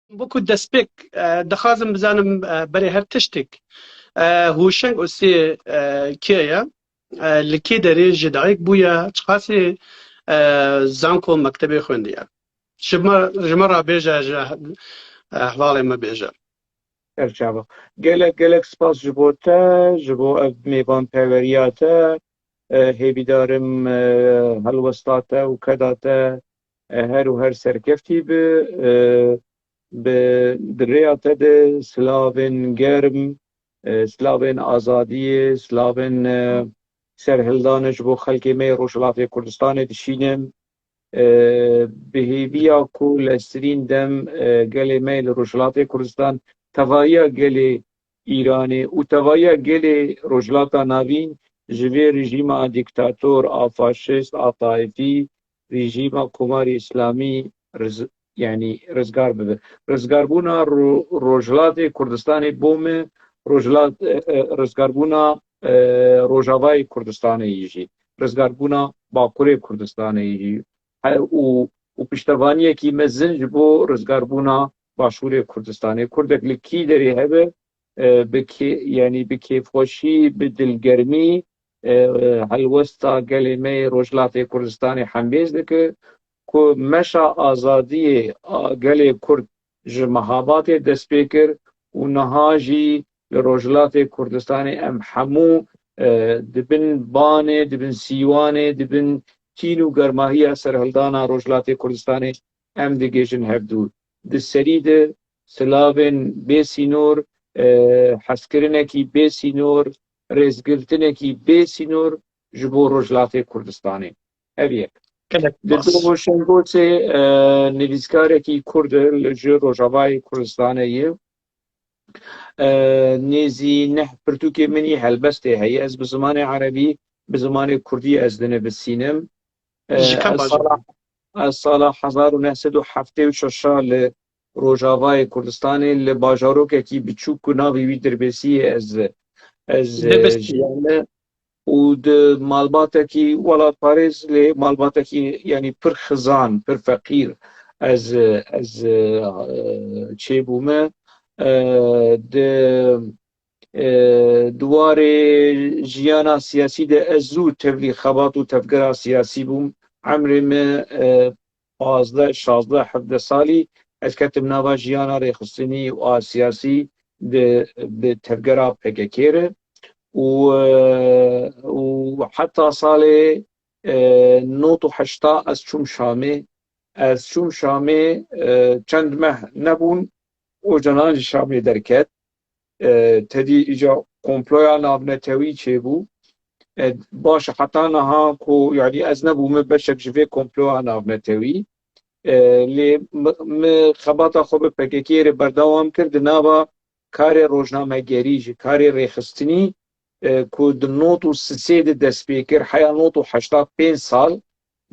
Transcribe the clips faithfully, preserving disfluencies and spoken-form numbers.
Wekî destpêk, e, dixwazim bizanim, e, berê her tiştek, e, Hûşeng Osê, e, kê ye? E, li kê derê ji dayik bûye? Çiqasê, e, zanko mektebê xwendiye? Ji me, ji me re bêje, ji, e, hevalê me bêje. Serçava. Gelek, gelek spas ji bo te, ji bo ev mêvanperweriya te. E, hêvîdarim, e, helwesta te û keda te, e, her û her serkeftî bi. E, bi, di rêya te de silavên germ, e, silavên azadiyê, silavên, e, serhildanê ji bo xelkê me yê Rojhilatê Kurdistanê dişînim. E, bi hêviya ku li serîn dem, e, gelê me li Rojhilatê Kurdistan, tevahiya gelê Îranê û tevahiya gelê Rojhilata Navîn ji vê rejîma dîktator, a faşist, a taifî, rejîma Komarê Îslamî riz-, yanî rizgar bibe. Rizgarbûna ro-, Rojhilatê Kurdistanê bo me, Rojhilat-, e, e, rizgarbûna, e, Rojavayê Kurdistanê yî jî, rizgarbûna Bakurê Kurdistanê yî jî, e, û, û piştevaniyekî mezin ji bo rizgarbûna Başûrê Kurdistanê. Kurdek li kî derê hebe, e, bi kê-, yanî bi kêfxweşî, bi dilgermî, e, helwesta gelê me yê Rojhilatê Kurdistanê hembêz dike ku meşa azadiyê a gelê Kurd ji Mehabatê dest pê kir û niha jî li Rojhilatê Kurdistanê em hemû, e, di bin banê, di bin sîwanê, di bin tîn û germahiya serhildana Rojhilatê Kurdistanê em digihîjin hevdû. Di serî de silavên bê sînor, e, hezkirinekî bê sînor, rêzgirtinekî bê sînor ji bo Rojhilatê Kurdistanê. Ev yek. Gelek Di spas. Di Hûşeng Osê, e, nivîskarekî Kurd e, li ji Rojavayê Kurdistanê ye. E, nêzî neh pirtûkê min î helbestê heye. Ez bi zimanê erebî, bi zimanê kurdî ez dinivîsînim. E, Ji kevin ez bajê? sala, ez sala hezar û neh sed û heftê û şeş a li Rojavayê Kurdistanê, li bajarokekî biçûk ku navê wî Dirbêsî ye, ez, ez, Dirbêsî. Jiyane û di malbatekî welatparêz, lê malbatekî, yanî pir xizan, pir feqîr, ez, ez, e, çêbûme. E, di, e, di warê jiyana siyasî de ez zû tevlî xebat û tevgera siyasî bûm. Emrê me, e, pazdeh, şazdeh, hevdeh salî ez ketim nava jiyana rêxistinî û a siyasî di, bi tevgera P K K re û, e, û heta salê, e, nod û heşta ez çûm Şamê. Ez çûm Şamê, e, çend meh nebûn, Ocalan ji Şamê derket. E, tedî îca komploya navnetewî çêbû. E, baş e, heta niha ku, yanî ez nebûme beşek ji vê komploya navnetewî. E, lê mi, mi xebata xwe bi P K K re berdewam kir, di nava karê rojnamegerî jî, karê rêxistinî, e, ku di nod û sisê de dest pê kir, heya nod û heşta pênc sal,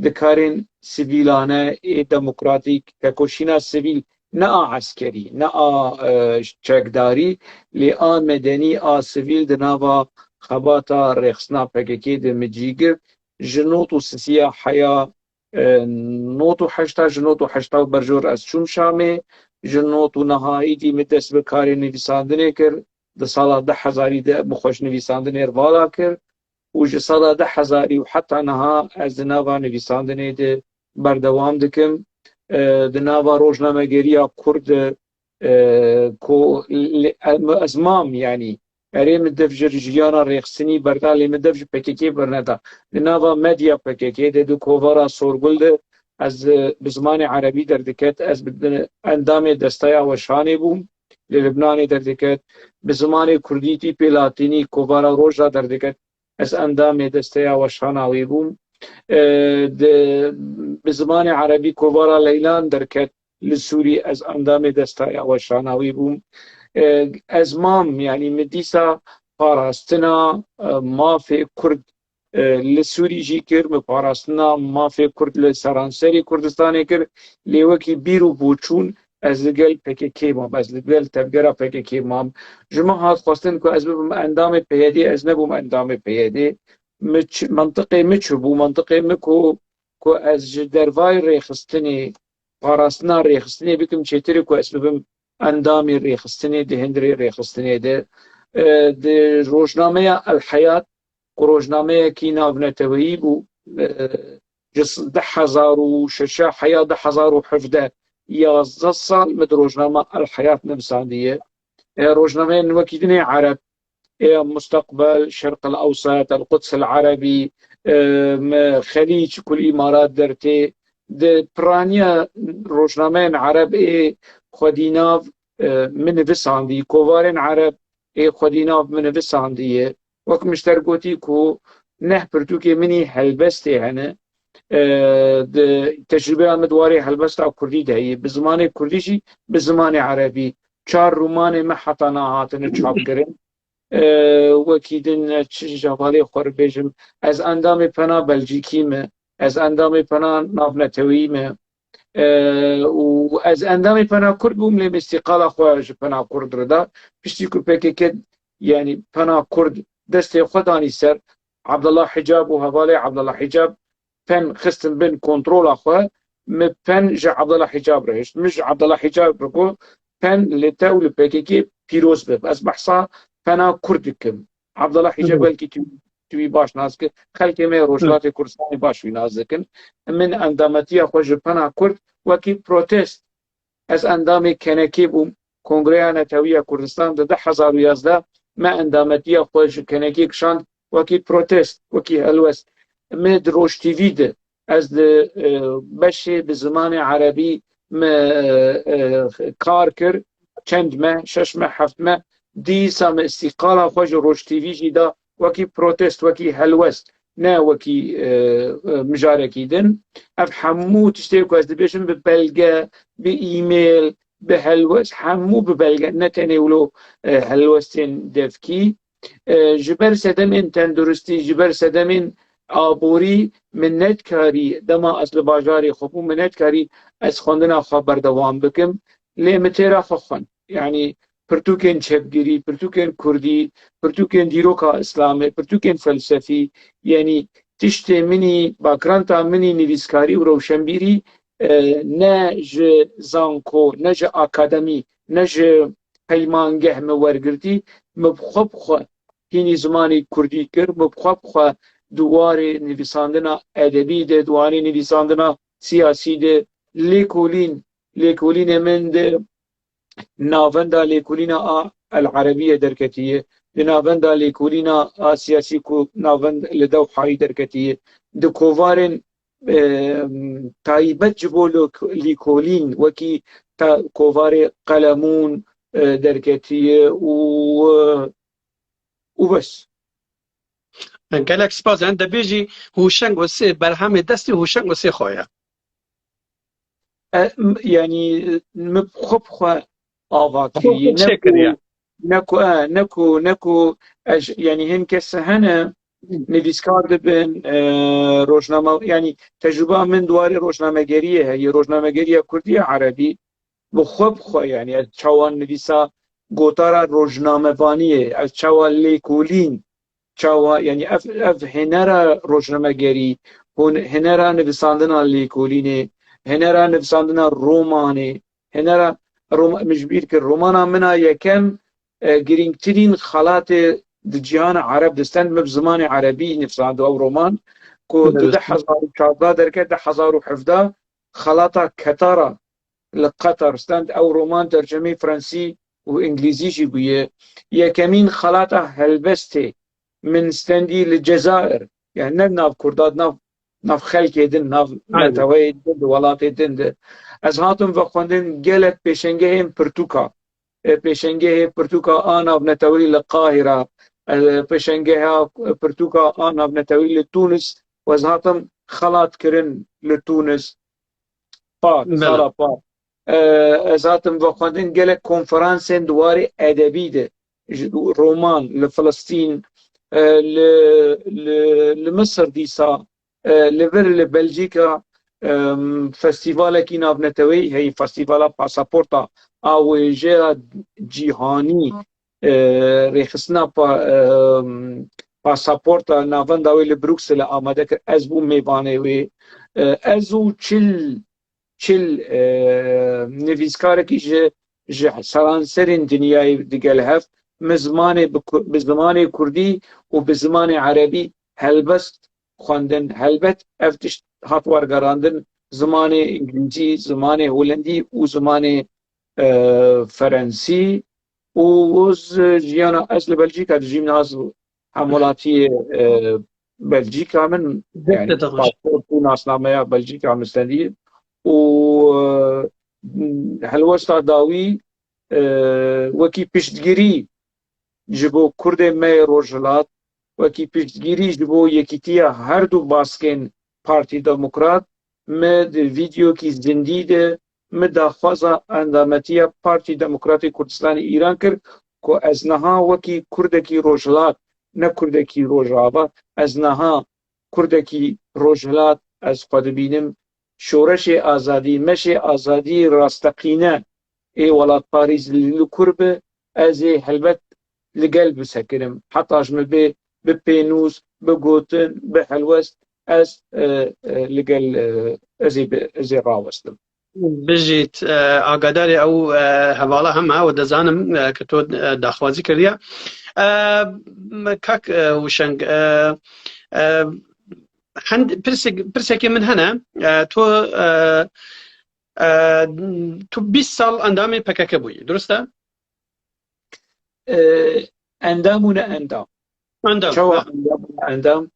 di karên sivîlane ê demokratîk, tekoşîna sivîl, ne a eskerî, ne a, e, çekdarî, lê a medenî, a sivîl di nava xebata rêxistina P K K de min cî girt. Ji nod û sisiya heya, e, nod û heşta, ji nod û heşta û berjor ez çûm Şamê, ji nod û niha îdî min dest bi karê nivîsandinê kir, di sala du hezarî de min xwe ji nivîsandinê re vala kir. û ji sala du hezarî û heta niha ez di nava nivîsandinê de berdewam dikim. E, di nava rojnamegeriya Kurd de, e, ku li, em, ez mam, yanî erê min dev ji jiyana rêxistinî berda, lê min dev ji P K K berneda. Di nava medya P K K de, di kovara Sorgul de ez, e, bi zimanê erebî derdiket, ez bi, endamê Desteya Weşanê bûm, li Libnanê derdiket, bi zimanê kurdî tîpê latînî kovara Roj de derdiket. Ez endamê Desteya Weşana wî bûm. E, di, bi zimanê erebî kovara Leylan derket li Sûrî, ez endamê Desteya Weşana wî bûm. E, ez mam, yanî min dîsa parastina, e, mafê Kurd, e, li Sûrî jî kir, min parastina mafê Kurd li seranserê Kurdistanê kir, lê wekî bîr û boçûn ez li gel P K K mam, ez li gel tevgera P K K mam. Ji min hat xwestin ku ez bibim endamê P Y D'ê, ez nebûm endamê P Y D'ê. Min çi, mentiqê min çi bû? Mentiqê min ku, ku ez ji dervayê rêxistinê parastina rêxistinê bikim, çêtir e ku ez bibim endamê rêxistinê di hundirê rêxistinê de. E, di rojnameya El Heyat, ku rojnameyekî navneteweyî bû, e, ji s-, du hezar û şeş heya du hezar û hevdeh, yazdeh sal min di rojnama El Heyat nivîsandiye. E, rojnameyên wekî din ê Ereb, ê Mustaqbel, Şerq el Ewsat, El Quds el Erebî, e, me Xelîc, ku li Îmarat dertê, di piraniya rojnameyên Ereb ê xwedî nav, e, min nivîsandî, kovarên Ereb ê xwedî nav min nivîsandiye. Wek min ji te re gotî ku neh pirtûkê min î helbestê hene, e, di tecrûbeya min di warê helbesta kurdî de heye. Bi zimanê kurdî jî, bi zimanê erebî. Çar romanê me heta niha hatine çapkirin. E, wekî din, e, çi ji hevalê xwe re bêjim, ez endamê Pena Belcîkî me, ez endamê Pena Navneteweyî me. E, û ez endamê Pena Kurd bûm, lê min îstîqala xwe ji Pena Kurd re da. Piştî ku P K K, yanî Pena Kurd destê xwe danî ser, Abdullah Hicab û hevalê Abdullah Hicab pen xistin bin kontrola xwe, min pen ji Abdullah Hicab re hişt. Min ji Abdullah Hicab re got, pen li te û li P K K pîroz bib. Ez behsa Pena Kurd dikim. Abdullah Hicab, belkî tu, tu wî baş nas dikî. Xelkê me yê Rojhilatê Kurdistanê baş wî nas dikin. Min endametiya xwe ji Pena Kurd wekî protest, ez endamê K N K'ê bûm. Kongreya Netewiya Kurdistan di du hezar û yazdeh me endametiya xwe ji K N K'ê kişand wekî protest, wekî helwest. Me di Roj T V de, ez di, e, beşê bi zimanê erebî me, e, e, kar kir, çend meh, şeş meh, heft meh, dîsa me îstîqala xwe ji Roj T V jî da wekî protest, wekî helwest, ne wekî, e, e, mijarekî din. Ev hemû tiştê ku ez dibêjim bi belge, bi e-mail, bi helwest, hemû bi belge, ne tenê wilo, e, helwestên devkî. E, ji ber sedemên tenduristî, ji ber sedemên aborî min nedikarî, dema ez li bajarê xwe bûm, min nedikarî ez xwendina xwe berdewam bikim. Lê min têra xwe xwend. Yanî pirtûkên çepgirî, pirtûkên kurdî, pirtûkên dîroka Îslamê, pirtûkên felsefî, yanî tiştê min î, backgrounda min î nivîskarî û rewşenbîrî, e, ne ji zanko, ne ji akademî, ne ji peymangeh min wergirtî, min bi xwe bi xwe hînî zimanê kurdî kir, min bi xwe bi xwe di warê nivîsandina edebî de, di warê nivîsandina siyasî de lêkolîn, lêkolînê min di navenda lêkolîna a El Erebiyê derketiye, di navenda lêkolîna a siyasî ku navend li Dewhayî derketiye, di kovarên, e, taybet ji bo lok-, lêkolîn wekî ta-, kovarê Qelemûn, e, derketiye û, e, û bes. Gelek spas. Yanî dibêjî hûşeng û sê berhemê destê hûşeng û sê xwe ye. E, m-, yanî, min bi xwe bi xwe ava kiriye. Xwe çêkiriye. Ne ku, e, ne ku, ne ku ez, yanî hin kes hene, nivîskar dibin, e, rojname, yanî tecrûba min di warê rojnamegeriyê heye, rojnamegeriya kurdî ya erebî, bi xwe bi xwe, yanî ez çawa nivîsa gotara rojnamevaniyê, ez çawa lêkolîn, çawa, yanî ev, ev hinera rojnamegerî, hon-, hinera nivîsandina lêkolînê, hinera nivîsandina romanê, hinera roma-, min ji bîr kir, romana min a yekem, e, girîngtirîn xelatê di cîhana ereb de stend, min bi zimanê erebî nivîsand ew roman, ku di du hezar û çardeh derket, du hezar û hevdeh xelata Ketara li Qetar stend, ew roman tercemeyî fransî û îngilîzî jî bûye. Yekemîn xelata helbestê min stendî li Cezayir, yani ne nav kurda, nav, nav xelkê din, nav neteweyê din, di welatê din de. Ez hatim vexwendin gelek pêşengehên pirtûka. E, pêşengehê pirtûka a navneteweyî li Qahira, e, pêşengeha pirtûka a navneteweyî li Tunis, û ez hatim xelat kirin li Tunis. Par, sala par. E, ez hatim vexwendin gelek konferansên di warê edebî de, ji roman li Filistîn, e, li, li, li Misir dîsa, e, li vir li Belcîka, em, festîvalekî navneteweyî heye, festîvala pasaporta a wêjeya cîhanî, e, rêxistina pa-, em, pasaporta navenda wê li Brukselê amade kir. Ez bûm mêvanê wê. E, ez û çil çil, e, nivîskarekî ji, ji seranserên dinyayê digel hev, min zimanê bi ku-, bi zimanê kurdî û bi zimanê erebî helbest xwendin. Helbet ev tişt hat wergerandin, zimanê îngilîzî, zimanê holendî û zimanê, e, ferensî û ez jiyana, ez li Belcîka dijîm, niha ez hemwelatiyê, e, Belcîka min, yanî pasport û nasnameya Belcîka min stendî û, e, helwesta dawî, e, wekî piştgirî ji bo Kurdê me yê Rojhilat, wekî piştgirî ji bo yekîtiya her du baskên Partî Demokrat, me di vîdeokî zindî de me daxwaza endametiya Partî Demokratê Kurdistanê Îran kir ku ez niha wekî Kurdekî Rojhilat, ne Kurdekî Rojava, ez niha Kurdekî Rojhilat, ez xwe dibînim şoreşê azadî, meşê azadî rasteqîne ê welatparêz li, li kur bi, ez ê helbet li gel bisekinim. Heta ji min bê bi pênûs, bi gotin, bi helwest, ez, e, e, li gel, e, ez ê bi, ez ê rawestim. Bijît, e, agadarê ew, e, hevala hema û dizanim, e, ke to, e, daxwazî kiriye. E, kak, e, Wişeng, e, e, hend-, pirsek-, pirsekê min hene, e, to, e, e, tu bîst sal endamê P K K bûyî, durust e? E, endam û ne endam. Endam, Çawa ha. Endam û ne endam?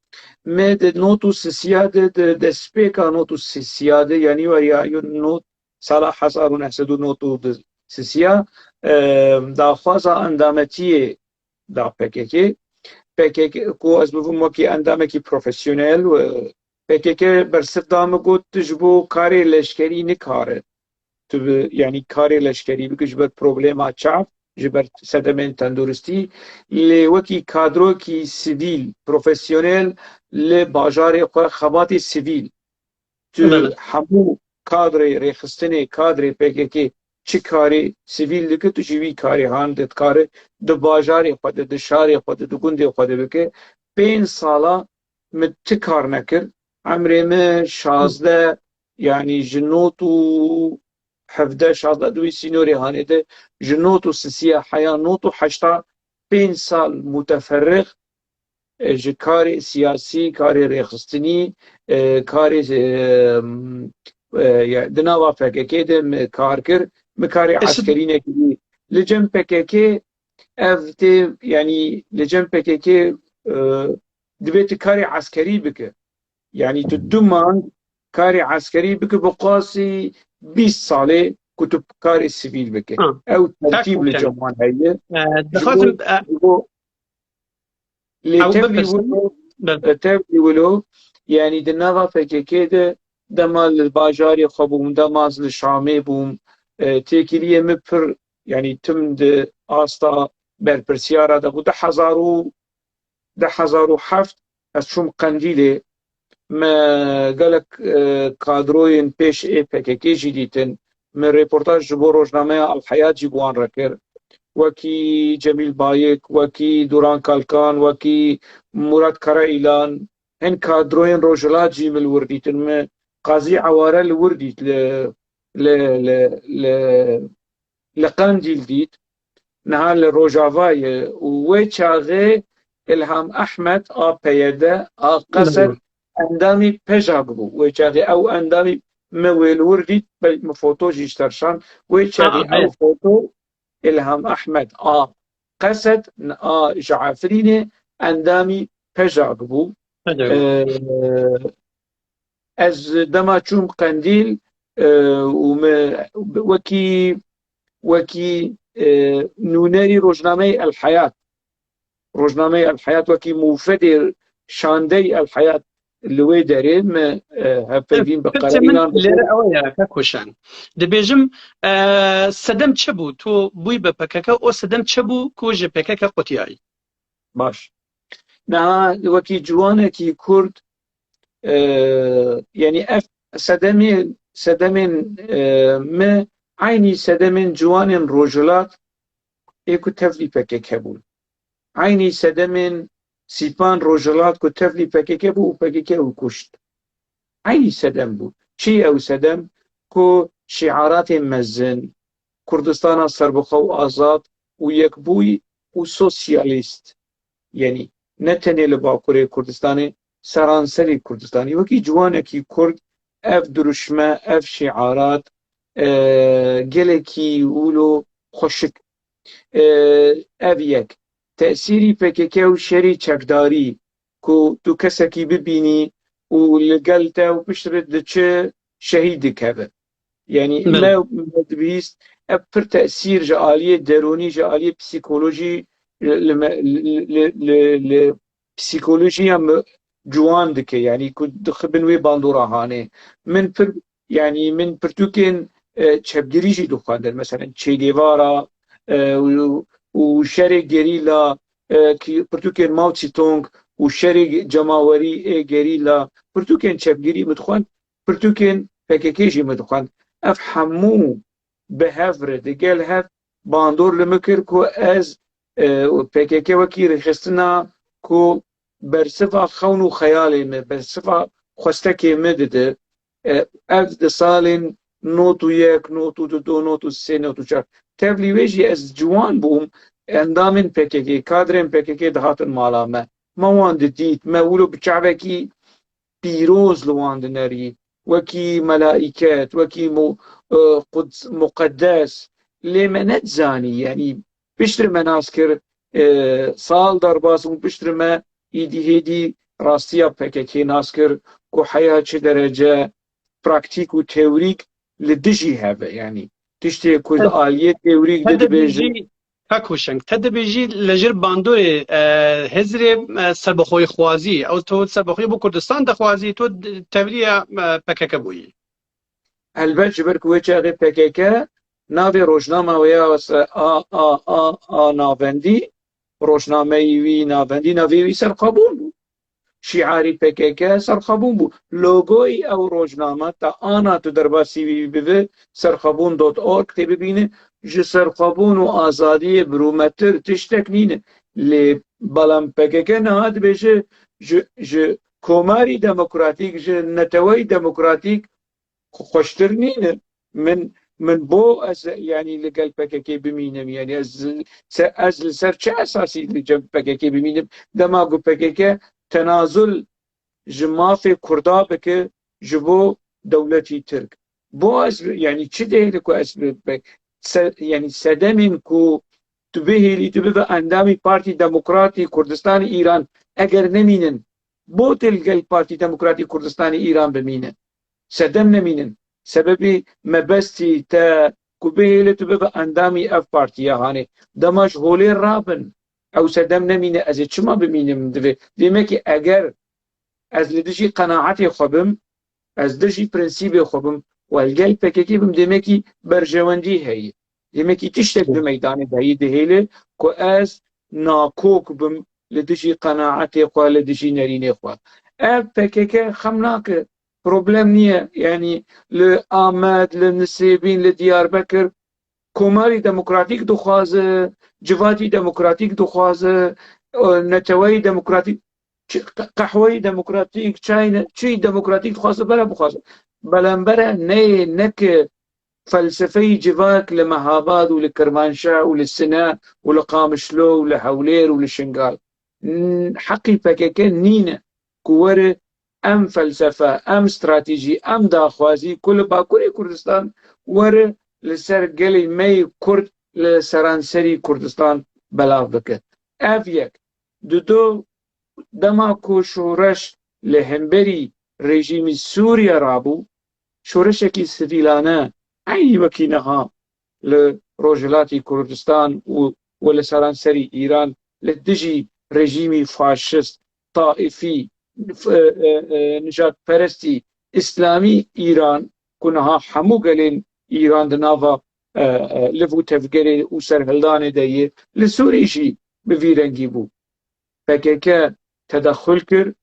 Me di not û sisiya de, di destpêka not û sisiya de, yanî weriya not sala hezar û neh sed û not û sisiya, e, daxwaza endametiyê da P K K. P K K ku ez bibim wekî endamekî profesyonel, e, P K K bersiv da min got, tu ji bo karê leşkerî nikare. Tu bi, yanî karê leşkerî bike ji ber problema çav, ji ber sedemên tenduristî. Lê wekî kadrokî sivîl, profesyonel li bajarê xwe, xebatê sivîl, tu Belê. Hemû kadrê rêxistinê, kadrê P K K çi karê sivîl dike, tu jî wî karê han de dikare di bajarê xwe de, di şarê xwe de, di gundê xwe de bike. Pênc sala min ti kar nekir. Emrê min şazdeh, yanî ji not û hevdeh, şazdeh di wî sînorê hanê de, ji not û sisiya heya not û heşta pênc sal muteferrix, e, ji karê siyasî, karê rêxistinî, e, karê, e, m, e, ya, di nava P K K de me kar kir, me karê Ez- eskerî nekirî. Li cem P K K ev tê, yanî li cem P K K, e, divê tu karê eskerî bike. Yanî tu du mah karê eskerî bike, bi qasî bîst salê ku tu karê sivîl bike. Ha. Ew tertîb li cem wan heye. E, Ji dixwazim, bo, e, ji bo Lê ew tevlî bipirsin. Wilo, Belê. E, tevlî wilo, yanî di nava P K K de dema li bajarê xwe bûm, dema ez li Şamê bûm, e, têkiliyê min pir, yanî tim di asta berpirsiyara de bû. Du hezar û, du hezar û heft ez çûm Qendîlê, me gelek, e, kadroyên pêş ê P K K jî dîtin. Me rêportaj ji bo rojnameya El Heyat jî bi wan re kir. Wekî Cemîl Bayik, wekî Duran Kalkan, wekî Murat Karaîlan, hin kadroyên Rojhilat jî min li wir dîtin. Me Qazî Eware li wir dît, li, li, li, li, li Qendîl dît. Niha li Rojava ye û wê çaxê Îlham Ehmed a P Y D, a Qesed, endamî PJAK bû. Wê çaxê ew endamî me wê li wir dît, belkî min foto jî ji te re şand. Wê çaxê ew foto Îlham Ehmed a Qesed, a ji Efrînê, endamî PJAK bû. Ee, ez dema çûm Qendîl, e, û me wekî, wekî, e, nûnerî rojnameyê El Heyat, rojnameyê El Heyat wekî mûfedê şandeyî El Heyat li wê derê me, e, hevpeyvîn bi Pirçe min qereylan lêre ew ye, Kak Huşen. Dibêjim, e, sedem çi bû? Tu bûyî bi P K K, o sedem çi bû ku ji P K K qutiyayî? Baş. Niha wekî ciwanekî Kurd, e, yanî ev sedemê, sedemên, e, me eynî sedemên ciwanên Rojhilat ê ku tevlî P K K bûn. Eynî sedemên Sîpan Rojhilat ku tevlî P K K bû û P K K ew kuşt. Eynî sedem bû. Çi ew sedem? ku şiaratên mezin, Kurdistana serbixwe û azad û yekbûyî û sosyalîst, yanî ne tenê li Bakurê Kurdistanê, seranserî Kurdistanê. Wekî ciwanekî Kurd ev dirûşme, ev şiarat, e, gelekî wilo xweşik. E, ev yek. Tesîrî P K K û şerî çekdarî ku tu kesekî bibînî û li gel te û piştre diçe şehîd dikeve. Yanî Belê. me, me dibihîst, ev pir tesîr ji aliyê derûnî, ji aliyê psîkolojî, li, li me, li, li, li, li psîkolojiya me ciwan dike. Yanî ku dixibin wê bandora hanê. Min pir, yanî min pirtûkên, e, çepgirî jî dixwendin. Meselen Che Guevara, e, û, û şerê gerîla, e, ki pirtûkên Mao Zedong û şerê cemawerî ê gerîla, pirtûkên çepgirî min dixwend, pirtûkên P K K jî min dixwend. Ev hemû bi hev re digel hev bandor li min kir ku ez, e, P K K wekî rêxistina ku bersiva xewn û xeyalê me, bersiva xwestekê me dide. E, ev di salên nod û yek, nod û du, nod û sê, nod û çar. Tevlî wê jî ez ciwan bûm, endamên P K K, kadrên P K K dihatin mala me. Me wan didît, me wilo bi çavekî pîroz li wan dinerî, wekî melaiket, wekî mu-, e, quds-, muqeddes. Lê me nedizanî, yanî piştre me nas kir, e, sal derbas bû, piştre me îdî hêdî rastiya P K K nas kir ku heya çi derece praktîk û teorîk li dijî hev e. Yanî tiştê ku li aliyê teorîk de dibêjin. Kak Huşeng, te dibêjî li jêr bandorê, e, hizrê, e, serbixweyîxwazî, ew to serbixweyî bo Kurdistan dixwazî, to d-, tevliya, e, P K K bûyî. Helbet ji ber ku wê çaxê P K K navê rojnama wê ya se-, a, a, a, a navendî, rojnameyî wî navendî, navê wî Serxwebûn bû. Şiarî P K K Serxwebûn bû. Logoyî ew rojname, te ana tu derbasî wî bibe, serxwebûn dot org tê bibîne, ji serxwebûn û azadiyê birûmetir tiştek nîne. Lê belam P K K niha dibêje, ji, ji komarî demokratîk, ji neteweyî demokratîk xwe-, xweştir nîne. Min, min bo ez, yanî li gel P K K bimînim? Yanî ez se-, ez li ser çi esasî li cem P K K bimînim? Dema ku P K K tenazul ji mafê Kurda bike ji bo dewletî Tirk. Bo ez, yanî çi dêre ku ez bi, bi se-, yanî sedemên ku tu bihêlî, tu bibe endamî Partî Demokratî Kurdistanê Îran, eger nemînin, bo tu li gel Partî Demokratî Kurdistanê Îran bimîne? Sedem nemînin. Sebebî mebestî te ku bihêle tu bibe endamî ev partiya hanê. Dema ji holê rabin, ew sedem nemîne, ez ê çima bimînim divê? Demekî eger ez li dijî qenaetê xwe bim, ez dijî prensîbê xwe bim û li gel P K K bim, demekî berjewendî heye. Demekî tiştek di meydanê de yî dihêle ku ez nakok bim li dijî qenaetê xwe, li dijî nerînê xwe. Ev P K K xem nake, problem niye. Yanî li Amed, li Nisêbîn, li Diyarbekir komarî demokratîk dixwaze, civatî demokratîk dixwaze, e, neteweyî demokratîk, çi-, qe-, qehweyî demokratîk, çayne, çi demokratîk dixwaze, bere bixwaze. Belembere neyê neke felsefeyî civak li Mehabad û li Kirmanşah û li Sine û li Qamişlo û li Hewlêr û li Şingal. N-, heqî P K K nîne ku were em felsefe, em stratejî, em daxwazî ku li Bakurê Kurdistan were li ser gelê me yê Kurd li seranserî Kurdistan belav bike. Ev yek. Dudo, dema ku şoreş li hemberî rejîmî Sûriye rabû, şoreşekî sivîlane, eynî wekî niha li Rojhilatî Kurdistan û, û li seranserî Îran li dijî rejîmî faşist, taifî, f-, e, e, e, nijadperestî îslamî Îran ku niha hemû gelên Îran di nava, e, e, liv û tevgerê û serhildanê de ye, li Sûrî jî bi vî rengî bû. P K K tedexul kir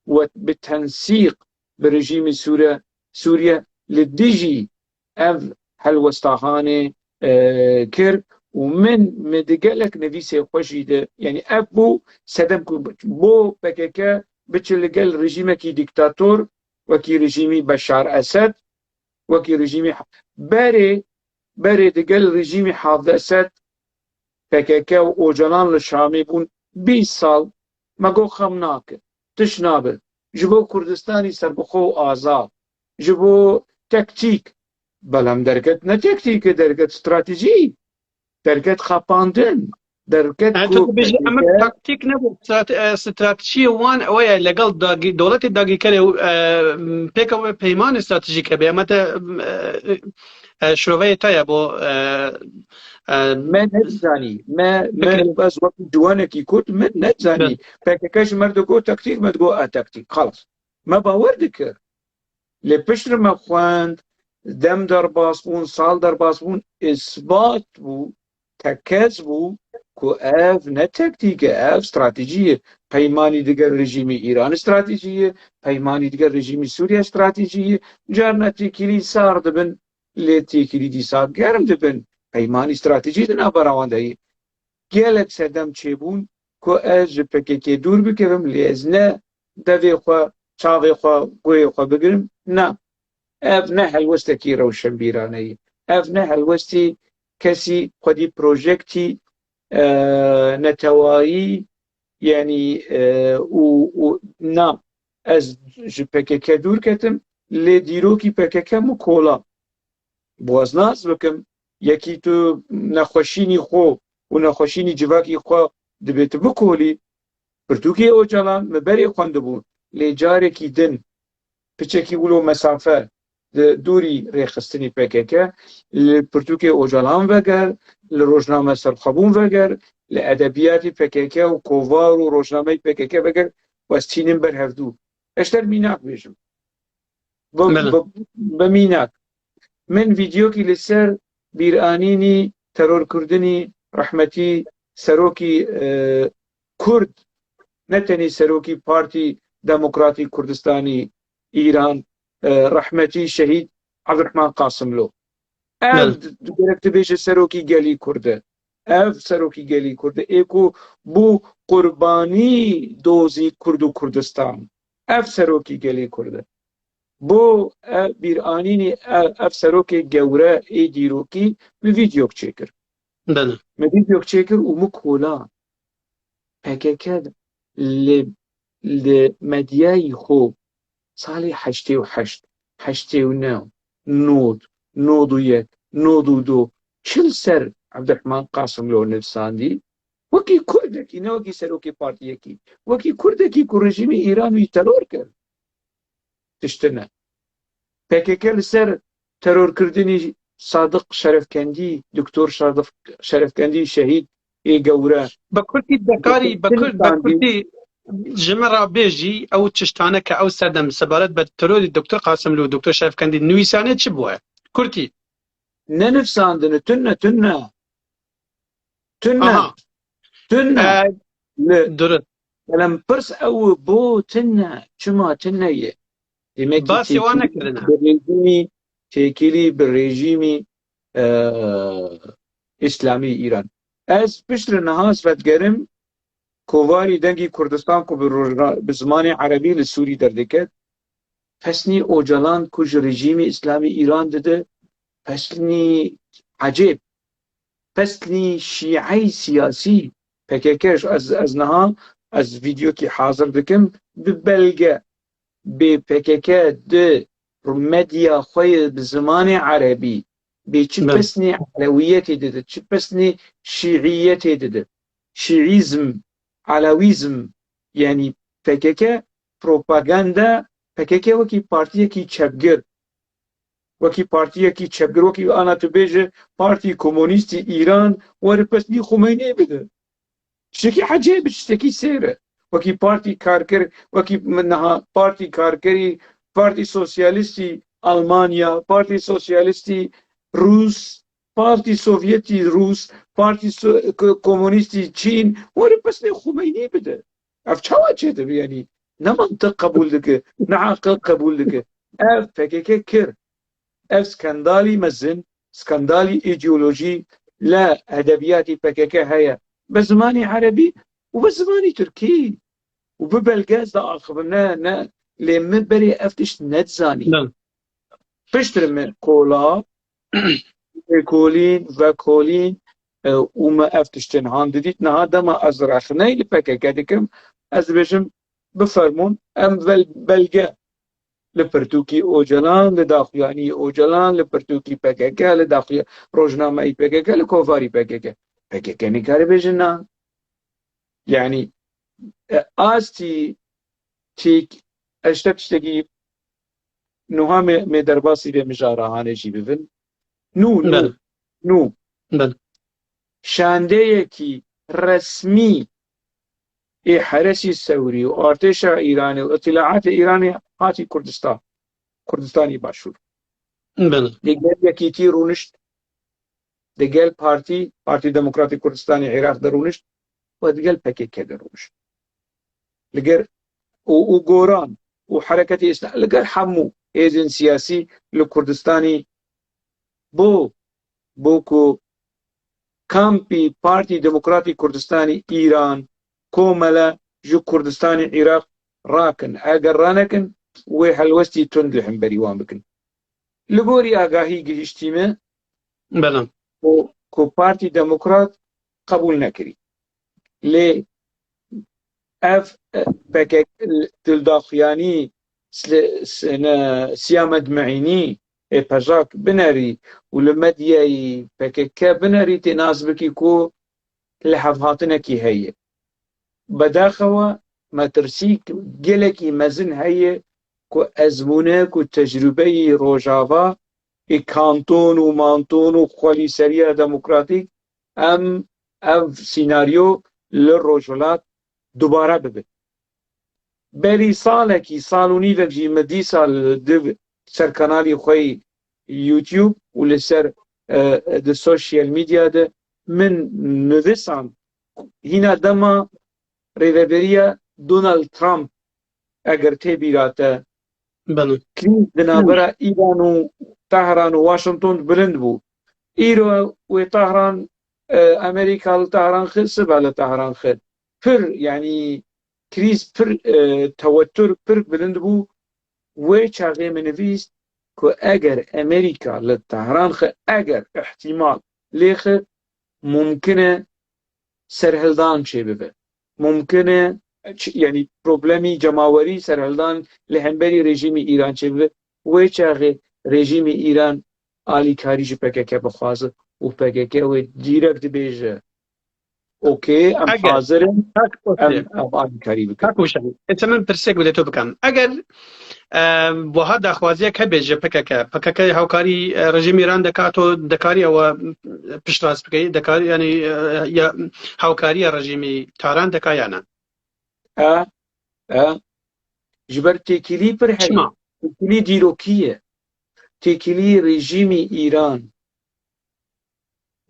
û bi tensîq bi rejîmê Sûre-, Sûriye li dijî ev helwestahanê, e, kir û min, min di gelek nivîsê xwe jî de, yanî ev bû sedem ku bo P K K biçe li gel rejîmekî dîktator wekî rejîmî Beşar Esed, Wekî rejîmê ha-, berê, berê digel rejîmê Hafid Esed, P K K û Ocalan li Şamê bûn bîst sal, me got xem nake, tişt nabe. Ji bo Kurdistanî serbixwe û azad, ji bo tektîk, belam derket ne tektîk e, derket stratejî, derket xapandin, derket. Yani, ku tu dibêjî, em P K K taktîk nebû, strate-, e, stratejiyê wan ew ye, legal dagî-, dewletê dagîkerê û, e, pêk ew peymanê stratejîk hebe. Em te, e, e, şoveyê te ye bo, e, e, Me nedizanî. Me, me, Peki. Ez wekî ciwanekî Kurd, me nedizanî. Evet. P K K ji me re digot taktîk, me digot a taktîk. Xalas. Me bawer dikir. Lê piştre me xwend, dem derbas bûn, sal derbas bûn, isbat bû, tekez bû ku ev ne tektîk e, ev stratejî ye. Peymanî digel rejîmê Îran stratejî ye, peymanî digel rejîmê Sûriye stratejî ye. Carna têkilî sar dibin, lê têkilî dîsa germ dibin. Peymanî stratejî di navbera wan de ye. Gelek sedem çêbûn ku ez ji P K K dûr bikevim, lê ez ne devê xwe, çavê xwe, guhê xwe bigirim. Na, ev ne helwestekî rewşenbîrane ye. Ev ne helwestî kesî xwedî projektî, e, netewayî, yanî, e, û, û na, ez ji P K K dûr ketim, lê dîrokî P K K min kola. Bo ez nas bikim, yekî tu nexweşînî xwe û nexweşînî civakî xwe dibê tu bikolî. Pirtûkê Ocalan min berê xwendibû, lê carekî din piçekî wilo mesafe di dûrî rêxistinî P K K, li pirtûkê Ocalan veger, li rojname serxwebûn veger, li edebiyatî P K K û kovar û rojnameyî P K K veger, westînin ber hevdû. Ez ter mînak bêjim. Bi, Bele. bi, bi mînak. Min vîdeokî li ser bîranînî terorkirdinî rehmetî serokî, e, Kurd, ne tenê serokî Partî Demokratî Kurdistanî Îran, e, rehmetî şehîd Abdurrahman Qasimlo. Ev Bele. di-, gerek dibêje serokî gelî Kurd e. Ev serokî gelî Kurd e. Ê ku bû qurbanî dozî Kurd û Kurdistan. Ev serokî gelê Kurd e. Bo ev bîranînê ev, ev serokê gewre ê dîrokî min vîdeok çêkir. Bele. Min vîdeok çêkir û min kola P K K li, li medyayî xwe salê heştê û heşt, heştê û neh, nod, nod û yek, nod û du çi li ser Abdurrahman Qasimlo nivîsandî? Wekî Kurdekî, ne wekî serokê partiyekî. Wekî Kurdekî ku rejîmê Îran wî teror kir. Tiştine. P K K li ser terorkirdinî Sadiq Şerefkendî, Doktor Sadiq Şerefkendî şehîd ê gewre. Bi kurtî dekarî, bi Kurd, bi kurtî ji min re bêjî, ew tiştane ke ew sedem sebaret bi terorî Doktor Qasimlû û Doktor Şerefkendî nivîsane çi bûye? Kurtî. Nenivsandine, tune, tune. Tune. Aha. Tune. Ee, Li durust. Belem pirs ew bo tune, çima tune ye? Demek ki Basê wan têkilî nekirine. Bi rejîmî, têkilî bi rejîmî, e, Îslamî Îran. Ez piştre niha ez vedigerim, kovarî Dengî Kurdistan ku bi rojna-, bi zimanê erebî li Sûrî derdikeve, pesnî Ocalan ku ji rejîmê Îslamî Îran dide, pesnî ecêb, pesnî şîey siyasî, P K K, ez, ez niha, ez vîdeokî hazir dikim, bi belge, bê P K K di medya xwe yê bi zimanê erebî, bê çi Bem. pesnê elewiyetê dide, çi pesnê şîiyetê dide. Şîîzm, elewîzm, yanî P K K propaganda, P K K wekî partiyekî çepgir, wekî partiyekî çepgir, wekî ana tu bêje Partî Komunîstî Îran, were pesnî Xumeynî bide. Tiştekî ecêb, tiştekî sêr e. Wekî Partî Karker, wekî min niha Partî Karkerî, Partî Sosyalîstî Almanya, Partî Sosyalîstî Rûs, Partî Sovyetî Rûs, Partî So-, Ko-, Komunîstî Çîn, were pesnê Xumeynî bide. Ev çawa çêdibe, yanî ne mantiq qebûl dike, ne aqil qebûl dike. Ev P K K kir. Ev skandalî mezin, skandalî îdeolojî li edebiyatê P K K heye. Bi zimanê erebî û bi zimanê tirkî û bi belge ez diaxivim, ne, ne, lê min berê ev tişt nedizanî. Bem. Piştre min kola, lêkolîn, vekolîn, e, û me ev tiştên han didît. Niha dema ez rexneyî li P K K dikim, ez dibêjim, bifermûn, em vel-, belge li pirtûkî Ocalan, li daxuyanî Ocalan, li pirtûkî P K K, li daxuya-, rojnameyî P K K, li kovarî P K K. P K K nikare bêje na. Yanî, e, astî têk-, ez te tiştekî nuha me, me derbasî vê mijara hanê jî bibin. Nû, nû, Belê. nû. Belê. Şandeyekî resmî ê Heresî Sewrî û artêşa Îranê û îtilaatê Îranê hatî Kurdistan, Kurdistanî Başûr. Belê. Digel Yekîtî rûnişt, digel partî, Partî Demokratîk Kurdistanê Iraq de rûnişt û digel P K K de rûnişt. Li gel û, û goran û hereketê Îslam, li gel hemû hêzên siyasî li Kurdistanî bo, bo ku kampî Partî Demokratîk Kurdistanî Îran, komele ji Kurdistanê Iraq rakin. Eger ranekin, wê helwestî tund li hemberî wan bikin. Li gorî agahî gihiştî me Belê. ku, ku Partî Demokrat qebûl nekirî. Lê ev, e, P K K dildaxuyanî sli-, s-, ne, Siyamed Meînî ê pejak binerî û li medyayî P K K binerî, tê nas bikî ku lihevhatinekî heye. Bedaxewa metirsîk gelekî mezin heye ku ezmûne ku tecrûbeyî Rojava ê kanton û manton û xwelîseriya demokratîk em ev sînaryo li Rojhilat dubare bibe. Berî salekî, sal û nîvek jî min dîsa li div ser kanalî xwe yî YouTube û li ser, e, di sosyal medya de min nivisand, hîna dema rêveberiya Donald Trump, eger tê bîra te, Belê. krîz di navbera Îran û Tehran û Washington bilind bû. Îro wê Tehran, e, Amerîka li Tehran xist, sibe li Tehran xist. Pir, yanî krîz pir, e, tewetur pir bilind bû. Wê çaxê min nivîst ku eger Amerîka li Tehran xi, eger îhtîmal lê xi, mumkin e serhildan çêbibe. Mumkin e, ç-, yanî problemî cemawerî, serhildan li hemberî rejîmî Îran çêbibe. Wê çaxê rejîmî Îran alîkarî ji P K K bixwaze û P K K wê dîrekt dibêje, Okey, em Eger hazir in, Kak em, Osê, em alîkarî bikin. Kak Uşen, ez min pirsek bide to bikim. Eger, e, buha daxwaziyek hebe ji P K K, P K K hawkarî, e, rejîmî Îran deka, to dekarî ew, e, piştrast bikey, dekarî, yanî, e, ya hawkariya rejîmî Tehran deka ya ne? E, e, ji ber têkilî pir heye. Çima? Têkilî dîrokî ye. Têkilî rejîmî Îran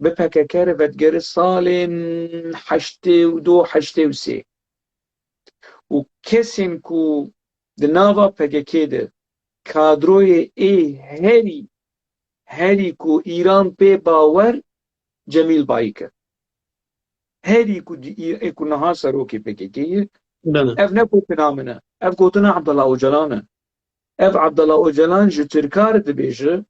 bi P K K re vedigere salên heştê û du, heştê û sê. Û kesên ku di nava P K K de kadroyê ê herî, herî ku Îran pê bawer Cemîl Bayik e. Herî ku di Î-, ê ku niha serokê P K K ye, Belê. Ev ne gotina min e. Ev gotina Abdullah Ocalan e. Ev Abdullah Ocalan ji Tirka re dibêje,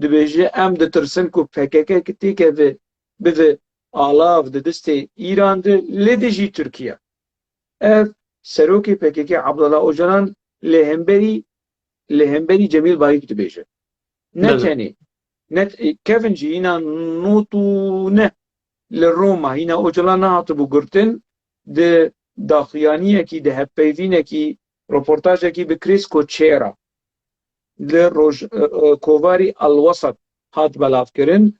dibêje, em ditirsin ku P K K ki têkeve bive alav di destê Îran de, li dijî Tirkiye. Ev serokê P K K Abdullah Ocalan li hemberî, li hemberî Cemîl Bayik dibêje. Ne Belê. tenê, ne t-, kevin jî hîna nod û neh li Roma, hîna Ocalan nehatibû girtin, di daxuyaniyekî, di hevpeyvînekî, roportajekî bi Chris Koçera li roj-, e, e, kovarî El Wesat hat belavkirin.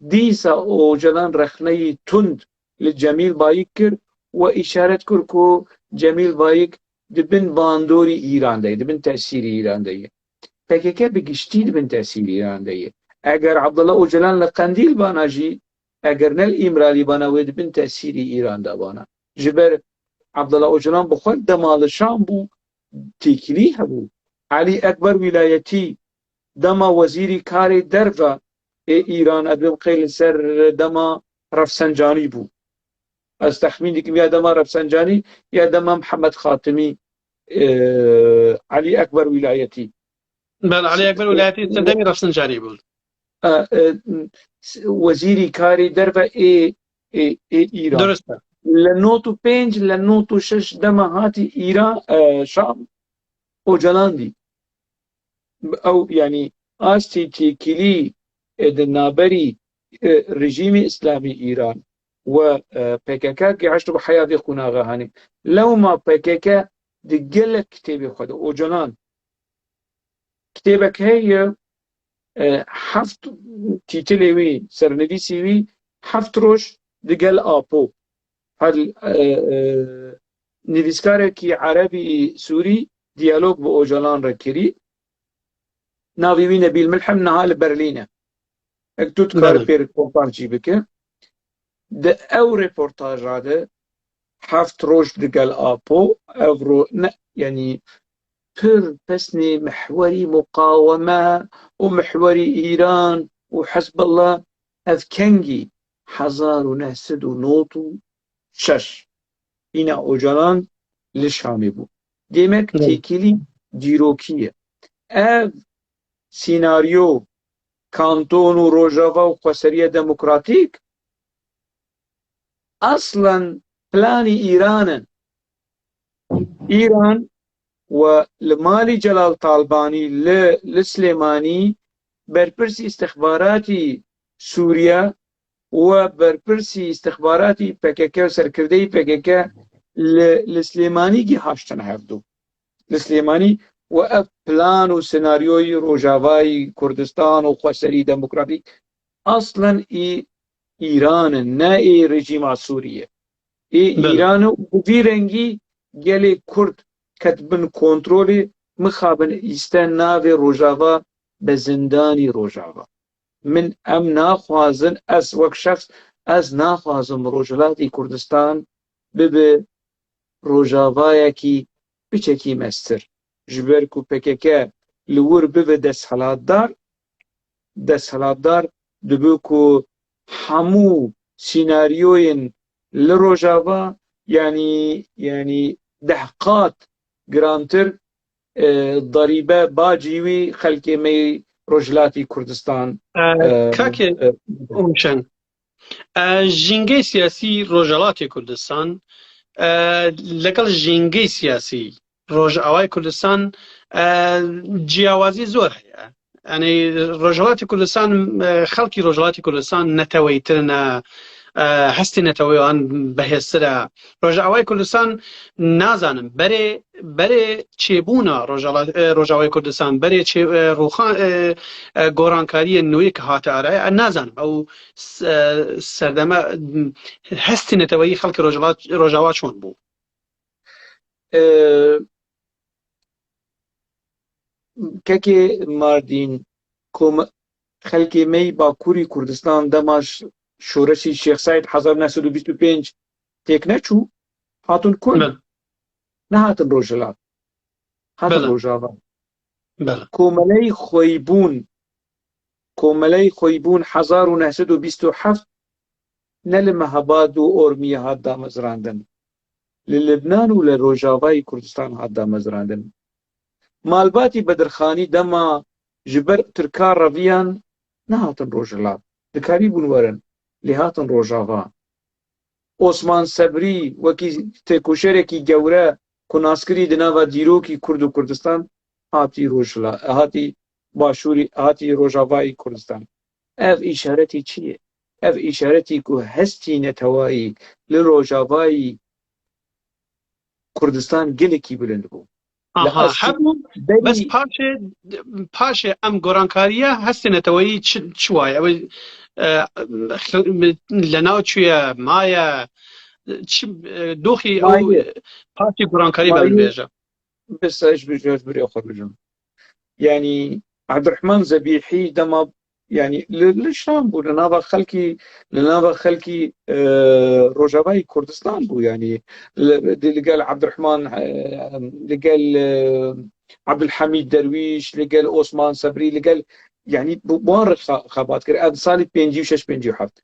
Dîsa Ocalan rexneyî tund li Cemîl Bayik kir û îşaret kir ku Cemîl Bayik di bin bandorî Îran de ye, di bin tesîrî Îran de ye. P K K bi giştî di bin tesîrî Îran de ye. Eger Abdullah Ocalan li Qendîl bana jî, eger ne li Îmralî bana, wê di bin tesîrî Îran de bana. Ji ber Abdullah Ocalan bi xwe dema li Şam bû, têkilî hebû. Elî Ekber Wîlayetî dema wezîrî karê derve ê Îran, ez dibim qey li ser dema Refsencanî bû. Ez texmîn dikim ya dema Refsencanî ya dema Mihemed Xatimî, e, Elî Ekber Wîlayetî. Belê, Elî Ekber Welayetî Serdemî Refsincanî bû. E, e, wezîrî karê derve ê, ê, ê Îran. Durust e. Li nod û pênc, li nod û şeş dema hatî Îran, e, Şam, Ocalan dî. Ew, yanî, astî têkilî, e, di naberî, e, rejîmê Îslamî Îran we, e, P K K gihişt û bi heya vê qonaxa hanî. Lewma P K K di gelek kitêbê xwe de, Ocalan, kitêbek heye, e, heft tîtilê wî, sernivîsî wî, Heft Roj Digel Apo. Her, e, e, nivîskarekî erebî sûrî diyalog bi Ocalan re kirî. Navê wî Nebîl Milhem, niha li Berlîn e. Ek tu dikare Belê. pê reportaj jî bike. Di ew reportaja de, Heft Roj Digel Apo, ev ro-, ne, yanî pir pesnê mihwerî muqaweme û mihwerî Îran û Hizbullah, ev kengî hezar û neh sed û nod û şeş îna Ocalan li Şamê bû. Demek Belê. têkilî dîrokî ye. Ev sînaryo, kanton û Rojava û xweseriya demokratîk, aslen planî Îran in. Îran we li malî Celal Talbanî li, li Silêmanî berpirsî îstixbaratî Sûriye û berpirsî îstixbaratî P K K û serkirdeyî P K K li, li Silêmanî gihaştin hevdû. Li Silêmanî û ev plan û senaryoyî Rojavayî Kurdistan û xweserî demokratîk aslen î Îran in, ne ê rejîma Sûrî ye. Ê Belê. Îran e û bi vî rengî gelê Kurd ket bin kontrolê, mixabin îste navê Rojava be zindanî Rojava. Min, em naxwazin, ez wek şexs, ez naxwazim Rojhilatî Kurdistan bibe Rojavayekî piçekî mestir. Ji ber ku P K K li wir bibe desthilatdar, desthilatdar dibe ku hemû sînaryoyên li Rojava, yanî, yanî deh qat girantir, e, darîbe, bacî wî xelkê me yê Rojhilatî Kurdistan, E, e, Kake e, Ûmşen, e, jîngey siyasî Rojhilatê Kurdistan, e, legel jîngey siyasî Rojavayê Kurdistan, e, ciyawazî zor heye. Yanî Rojhilatê Kurdistan, e, xelkî Rojhilatê Kurdistan neteweyîtir ne, e, hestê neteweyê wan behêztir e. Rojavayê Kurdistan, nazanim, berê, berê çêbûna Rojava-, e, Rojavayê Kurdistan, berê çê-, e, rûxan, e, e, gorankariyên nûyê ke hate arayê, e, nazanim, ew s-, e, serdeme, m, hestê neteweyî xelkê Rojava, Rojava çond bû? E, Kekê Mardîn, kom-, xelkê me yî Bakurî Kurdistan dema ş-, şoreşî Şêx Seîd hezar neh sed û bîst û pênc têk neçû, hatin ku? Belê. Nehatin Rojhilat. Hatin Belê. Rojava. Belê. Komeleyî Xweybûn, Komeleyî Xweybûn hezar û neh sed û bîst û heft ne li Mehabad û Ormiyê hat damezrandin. Li Libnan û li Rojavayê Kurdistan hat damezrandin. Malbatî Bedirxanî dema ji ber Tirka reviyan, nehatin Rojhilat. Dikarîbûn werin, lê hatin Rojava. Osman Sebrî wekî têkoşerekî gewre ku naskirî di nava dîrokî Kurd û Kurdistan, hatî Rojhila-, hatî Başûrî, hatî Rojavayî Kurdistan. Ev îşaretî çi ye? Ev îşaretî ku hestî netewayî li Rojavayî Kurdistan gelekî bilind bû. Li Aha, astî hebû, berî bes paşê, paşê em gorankariya hestê neteweyî çi, çi waye? Ew, e, xil-, li nav çûye, maye, çi, e, doxî ew Maye. paşê gorankarî be Maye. Bibêje. Bes ez bi, ez bi rêya xwe bijim. Yanî Abdurrahman Zebîhî dema, yanî li, li Şam bû, li nava xelkî, li nava xelkî, e, Rojavayê Kurdistan bû, yanî li, li gel Abdurrahman, e, li gel, e, Abdulhamîd Derwîş, li gel Osman Sebrî, li gel, yanî bi wan re xa-, xebat kir. Ev salî pêncî û şeş pêncî û heft.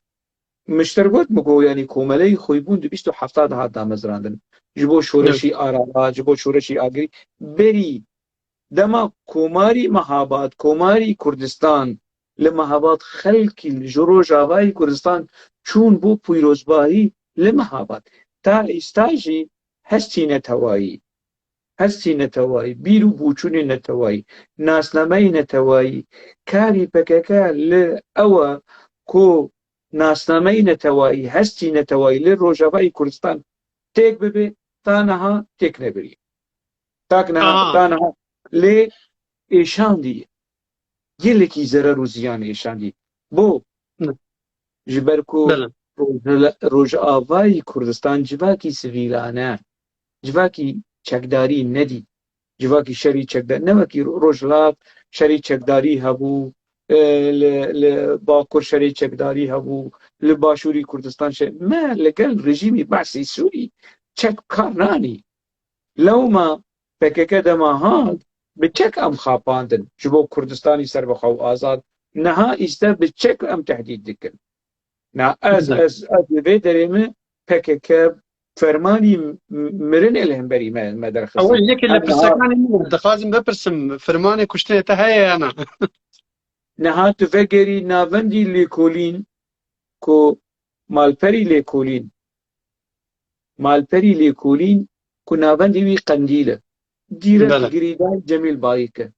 Mişter got, min got, yanî Komeleyî Xweybûn di bîst û hefta de hat damezrandin. Ji bo şoreşî Arala, ji bo şoreşî Agirî, berî Dema Komarî Mehabad, Komarî Kurdistan li Mehabad xelkî ji Rojavayî Kurdistan çûn bo pîrozbahî li Mehabad. Ta îsta jî hestî netewayî, hestî netewayî, bîr û boçûnê netewayî, nasnameyê netewayî, karî P K K li ew e ku nasnameyê netewayî, hestî netewayî li Rojavayî Kurdistan têk bibe, ta niha têk nebirî. Tak niha, Aha. ta niha lê êşandî, gelekî zerer û ziyan êşandî. Bo? Ne. Ji ber ku Belê. Roj-, Rojavayî Kurdistan civakî sivîlane, civakî çekdarî nedî. Civakî şerî çekdar, ne wekî Ro-, Rojhilat şerî çekdarî hebû, e, li, li Bakur şerî çekdarî hebû, li Başûrî Kurdistan şer-, me li gel rejîmî Be'sî Sûrî çek kar nanî. Lewma P K K dema hat, bi çek em xapandin ji bo Kurdistanî serbixwe û azad. Niha îste bi çek em tehdît dikin. Na ez, Belê. ez, ez li vê derê me P K K fermanî m-, mirinê li hemberî me, me derxist. Ew yekê li Em niha pirsekanê min e. Dixwazim bipirsim, fermanê kuştinê te heye ya na? Niha tu vegerî navendî lêkolîn ku malperî lêkolîn, malperî lêkolîn ku navendî wî Qendîl e. Dîrek Belê. girîdayî Cemîl Bayik e.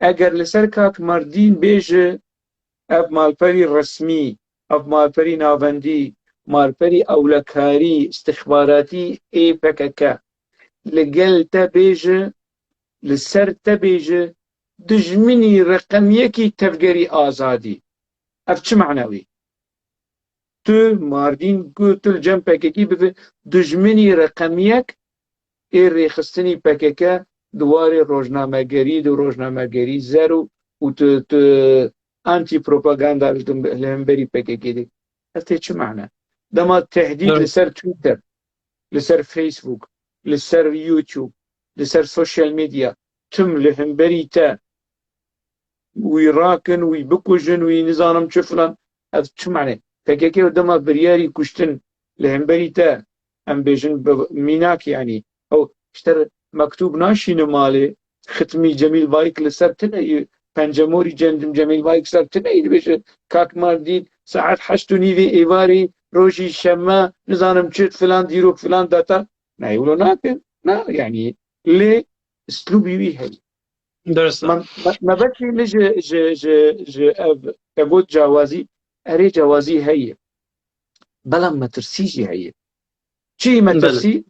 Eger li ser kak Mardîn bêje, ev malperî resmî, ev malperî navendî, malperî ewlekarî, istixbaratî ê P K K li gel te bêje, li ser te bêje, dijminî reqem yekî tevgerî azadî. Ev çi mane wî? Tu Mardîn ku tu li cem P K K bibe, dijminî reqem yek ê rêxistinî P K K di warê rojnamegerî, di rojnamegerî zer û, û tu, tu antî propaganda li, li hemberî P K K de. Ev tê çi mane? Dema tehdîd Evet. li ser Twitter, li ser Facebook, li ser YouTube, li ser social media, tim li hemberî te wî rakin, wî bikujin, wî nizanim çi filan. Ev çi mane? P K K dema biryarî kuştin li hemberî te, em bêjin bi mînak, yanî ew ji te re mektûb naşîne malê, xitmî Cemîl Bayik li ser tine yî, pencemorî cendim Cemîl Bayik ser tine yî dibêje, Kak Mardîn saet heşt û nîvê êvarî rojî şeme, nizanim çi filan dîrok filan data. Na, wilo nake. Na, yanî lê islûbî wî heye. Dirist e. Me, me, me belkî li ji, ji, ji, ji ev te got cawazî, erê cawazî heye. Belam metirsî jî heye. Çi Belê. metirsî?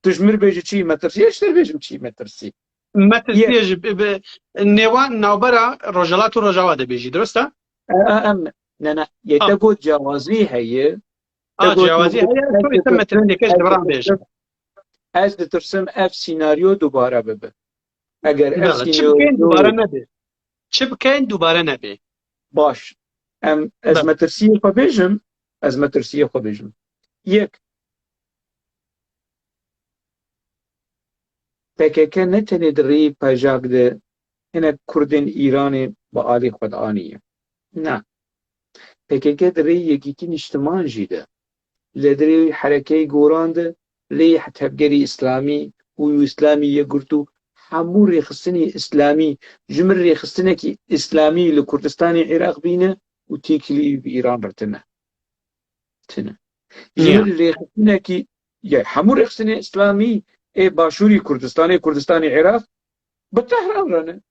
Tu ji mir bêjî çi metirsî? Ez ji te bêjim çi metirsî. Metirsiyê Yek. ji bi, bi, nêwan navbera Rojhilat û Rojava de bêjî, dirist e? E, e, em, ne, ne. Yê te Ha. got cawazî heye. Te A, got cawazî navbera heye, ez sorry, te dipirsim, metirsiyeke ji ez biran bêjim. ditirsim, ez ditirsim ev senaryo dubare bibe. Eger ev Bele, çi senaryo bikeyn dubare nebe? Çi bikeyn dubare nebe? Baş. Em, ez Bele. metirsiyê xwe bêjim, ez metirsiyê xwe bêjim. Yek, P K K ne tenê di rêyê pejak de hinek Kurdên Îranê bi alî xwe de aniye. Na. P K K di rêyê yekîtî niştiman jî de, li di rêyê herekeyê goran de, rêyê tevgerî îslamî û Îslamî yekgirtû, hemû rêxistinî îslamî, ji min rêxistinekî îslamî li Kurdistanê Iraq bîne û têkilî bi Îran re tine. Tine. Ji Ya. min rêxistinekî, ya hemû rêxistinê îslamî ê başûrî Kurdistanê, Kurdistanê Iraq, bi Tehran re ne,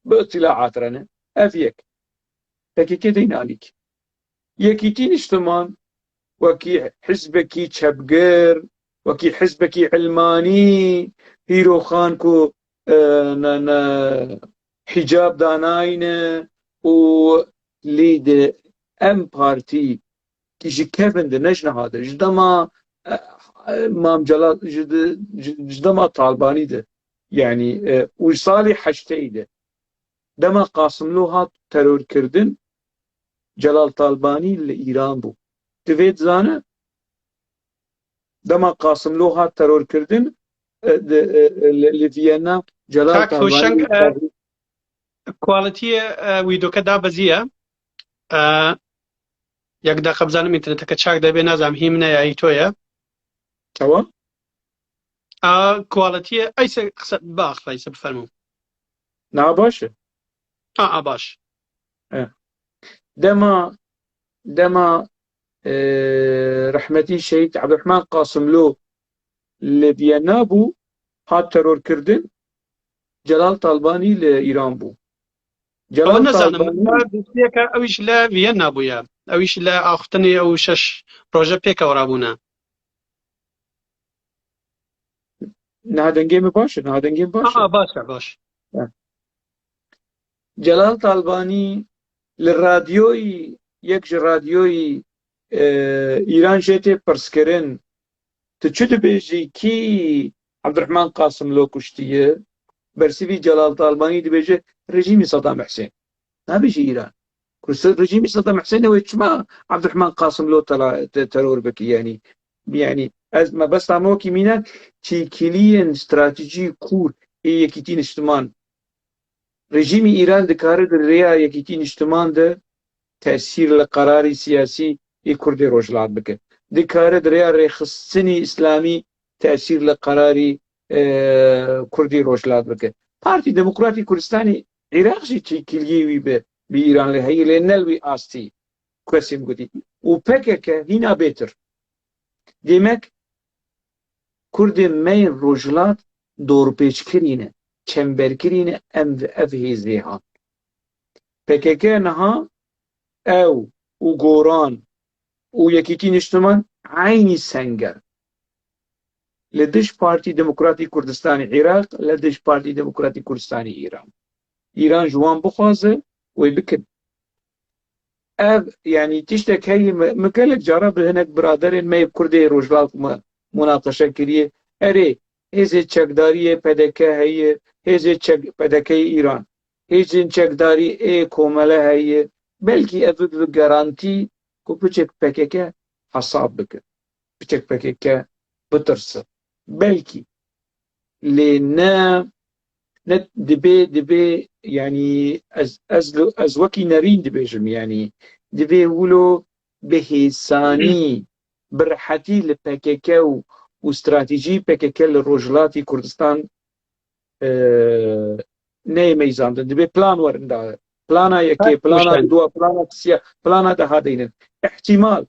bi îtilaat re ne. Ev yek. P K K deyne alîk. Yekîtî Niştiman wekî hizbekî çepgir, wekî hizbekî ilmanî, hîroxan ku, e, ne, ne, hicab danayne û lê di em partî ki ji kevin de, ne ji niha de, ji dema, e, e, Mam Celal, ji de, ji, ji dema Talbanî de, yanî, e, û salê heşteyî de, dema Qasimlo hat terorkirdin, Celal Talbanî li Îran bû. Tu vê dizane? Dema Qasimlo hat terorkirdin, e, di, e, e, li, li Viyena Celal Kak Talbanî Hoşeng, e, quality-yê, e, wîdoke dabeziye. E, yek deqe bizanim înterneteke çak debe, nazam hî min e ya hî to ye. Çawa? A, quality-yê, eyse qise, biaxivî, eyse bifermû. Niha baş e? A, a, baş. E. Dema, dema, e, rehmetî Şehîd Ebdurehman Qasimlo li Viyena bû, hat terorkirdin, Celal Talbanî li Îran bû. Ew Celal nizanim, Talbanî, ka dosyeke ew jî li Viyena bûye. Ew jî li axiftinê ew şeş roje pêkewra bûne. Niha dengê min baş e, niha dengê min baş e. Aha, baş e, baş. He. Celal Talbanî li radyoyî, yek ji radyoyî, e, Îran jê tê pirskirin, tu çi dibêjî, kî Ebdurehman Qasimlo kuştiye? Bersivî Celal Talbanî dibêje, rejîmî Sedam Husên. Nabêjî Îran. Ku se-, rejîmî Sedam Husên e, wê çima Ebdurehman Qasimlo tela-, te-, teror bike, yanî? Yanî ez mebesta me wekî mînak çîkiliyên stratejî kûr ê Yekîtî Niştiman. Rejîmî Îran dikare di rêya Yekîtî Niştiman de tesîr li qerarî siyasî ê Kurdê Rojhilat bike. Dikare di rêya rêxistinî îslamî tesîr li qerarî, e, Kurdî Rojhilat bike. Partî Demokratî Kurdistanê Iraq jî têkiliyê wî bi, bi Îran lê heye, lê ne li wî astî ku ez êm gotî. Û P K K hîna bêtir. Demek Kurdên me yên Rojhilat dorpêçkirî ne, çemberkirî ne, em ev hêzê han. P K K niha ew û Goran û Yekîtî Niştiman eynî senger. Li dij Partî Demokratî Kurdistanê Iraq, li dij Partî Demokratî Kurdistanê Îran. Îran ji wan bixwaze, wê bikin. Ev, yanî tiştek heye, me, me gelek cara bi hinek biraderên me yê Kurdê Rojhilat me munaqeşe kiriye. Erê, hêzê çekdariyê P D K heye, hêzê çek-, P D K yê Îran, hêzên çekdarî ê komele heye. Belkî ev bi garantî ku piçek P K K hesab bike. Piçek P K K bitirse. Belkî. Lê ne, ne dibe, dibe, yanî ez, ez, ez wekî nerîn dibêjim, yanî dibe wilo bi hêsanî, bi rehetî li P K K û, û stratejî P K K li Rojhilatî Kurdistan, e, neyê meyzandin. Dibe plan werin da. Plana yekê, plana dua, plana siya, plana daha deynin. Îhtîmal.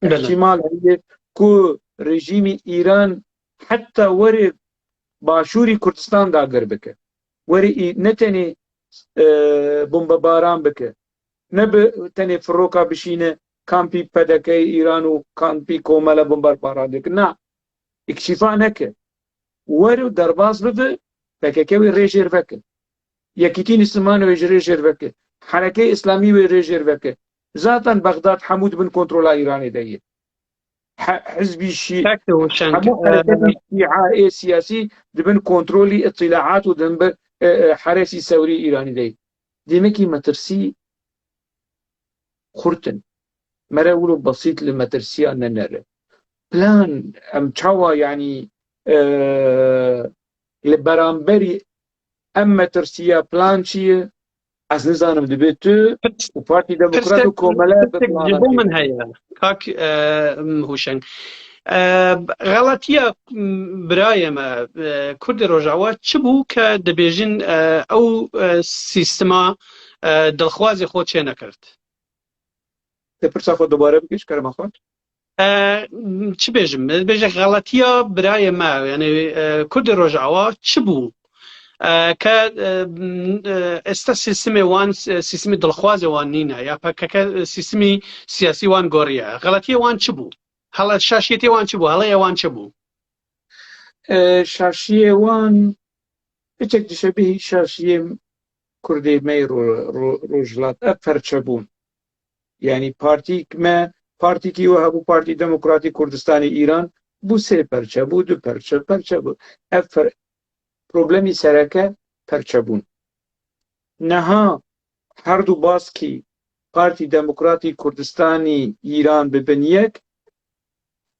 Belê. Îhtîmal heye ku rejîmî Îran heta were başûrî Kurdistan dagir bike. Were î-, ne tenê, e, bombebaran bike, ne bi tenê firoka bişîne kampî P D K yê Îran û kampî komele bombebaran dike. Na, îkşîfa neke. Were û derbas bibe, P K K wê rê jêr veke. Yekîtî Nîsliman wê ji rê jêr veke. Herekê Îslamî wê rê jêr veke. Zaten Bexdad hemû di bin kontrola Îranê de ye. He-, hizbî şî-, Kak Huşeng, hemû e, hereketî şîa ê siyasî di bin kontrolî îtîlaat û di bin, e, e, Heresî Sewrî Îranî de ye. Demekî metirsî xurt in. Mere wilo besît li metirsiya nenere. Plan, em çawa, yanî, e, li beramberî em metirsiya plan çi ye? Ez nizanim, dibe tu û Partî Demokrat û Komele bi pirsek ji bo min heye, kak, e, Huşeng. E, xeletiya, m, birayê me, e, Kurdê Rojava çi bû ke dibêjin, e, ew, e, sîstema, e, dilxwazê xwe çênekird? Te pirsa xwe dubare bike, ji kerema xwe. E, çi bêjim? Bêje xeletiya birayê me, yani, e, Kurdê Rojava çi bû? E, ke, e, e, esta sîstemê wan, e, sîstemê dilxwazê wan nîne, ya P K K sîstemî siyasî wan goriye. Xeletiya wan çi bû? Hala şaşiyetê wan çi bû? Helaya wan çi bû? E, şaşiyê wan piçek dişebihî şaşiyê Kurdê me yê ro-, ro-, Rojhilat. Ev perçebûn. Yanî partîk me, partîkî we hebû, Partî Demokratî Kurdistanê Îran, bû sê perçe, bû du perçe, perçe bû. Ev per-, problemî sereke perçebûn. Niha her du baskî Partî Demokratî Kurdistanî Îran bibin yek,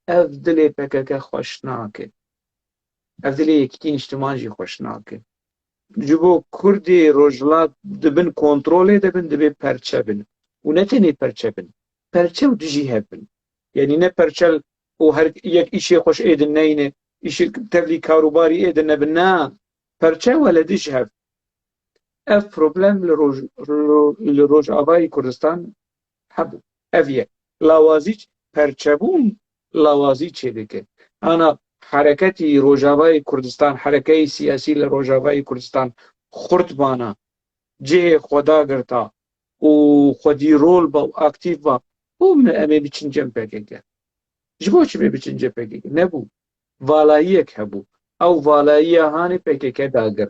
ev dilê P K K xweş nake. Ev dilê Yekîtî Niştiman jî xweş nake. Ji bo Kurdê Rojhilat di bin kontrolê de bin, divê perçe bin. Û ne tenê perçe bin. Perçe û dijî hev bin. Yanî ne perçe û her yek îşê xweş ê din neyne, îşê tevlî karûbarî ê din nebin. Na. Perçe we li dij hev. Ev problem li Roj-, li Rojavayê Kurdistan hebû. Ev yek. Lawazî ç-, perçebûn lawazî çêdike. Ana hereketî Rojavayê Kurdistan, herekeyê siyasî li Rojavayê Kurdistan xurt bana, cihê xwe dagirta û xwedî rol ba û aktîf ba, bû min em ê biçin cem P K K. Ji bo çi bê biçin cem P K K? Nebû. Valayiyek hebû. Ew valayiya hanê P K K dagir.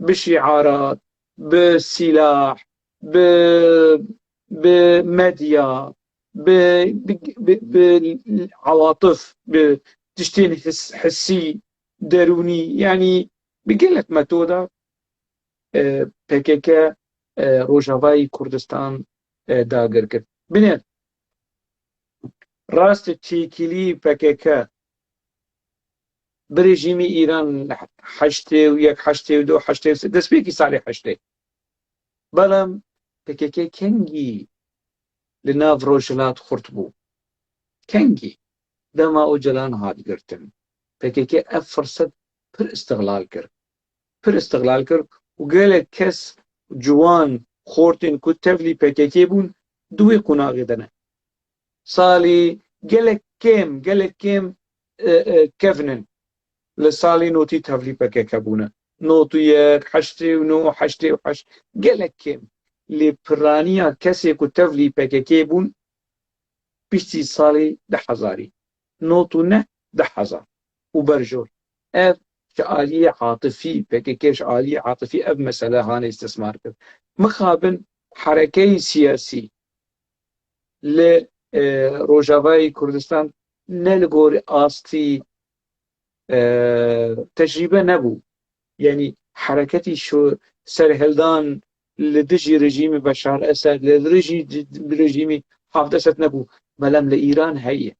Bi şiarat, bi sîlah, bi, bi medya, bi, bi, bi, bi ewatif, bi tiştên his-, hissî, derûnî, yanî bi gelek metoda, e, P K K, e, Rojavayê Kurdistan, e, dagir kir. Binêr, rast têkilî P K K bi rejîmê Îran heştê û yek, heştê û du, heştê û sê, destpêkî salê heştê. Belam P K K kengî li nav Rojhilat xurt bû. Kengî? Dema Ocalan hat girtin. P K K ev firset pir îstixlal kir. Pir îstixlal kir û gelek kes, ciwan, xortên ku tevlî P K K bûn, di wê qonaxê de ne. Salî gelek kêm, gelek kêm, e, e, kevin in. Li salî notî tevlî P K K bûne. Notî yek, heştê û neh, heştê û heşt, gelek kêm. Lê piraniya kesê ku tevlî P K K bûn, piştî salî du hezarî. Notî neh, du hezar. Û berjor. Ev ji aliyê atifî, P K K ji aliyê atifî ev mesele hanê îstismar kir. Mixabin herekeyê siyasî li, e, Rojavayê Kurdistan ne li gorî astî, e, tecrîbe nebû. Yanî hereketî şu serhildan li dijî rejîmê Beşar Esed, li dijî rejîmê Hafid Esed nebû. Belem li Îran heye.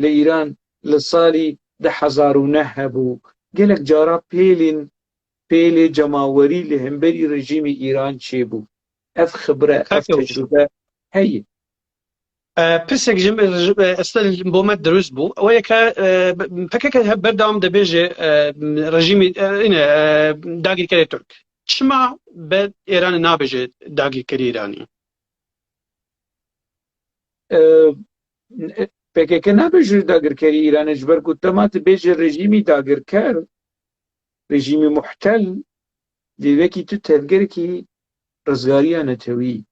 Li Îran li salî du hezar û neh hebû. Gelek cara pêlên, pêlê cemawerî li hemberî rejîmê Îran çêbû. Ev xibre, ev Kake Hûşen. tecrûbe heye. E, pirsek ji min, ji, e, estel bo me dirust bû. Ew yeke, e, P K K he berdewam dibêje, e, rejîmî, e, îne, e, dagirkerê Tirk. Çima be Êranê nabêje dagirkerî Îranî? E, P K K nabêje dagirkerî Îranê, ji ber ku dema tu bêje rejîmî dagirker, rejîmî muhtel, dê wekî tu tevgerekî rizgariya netewî.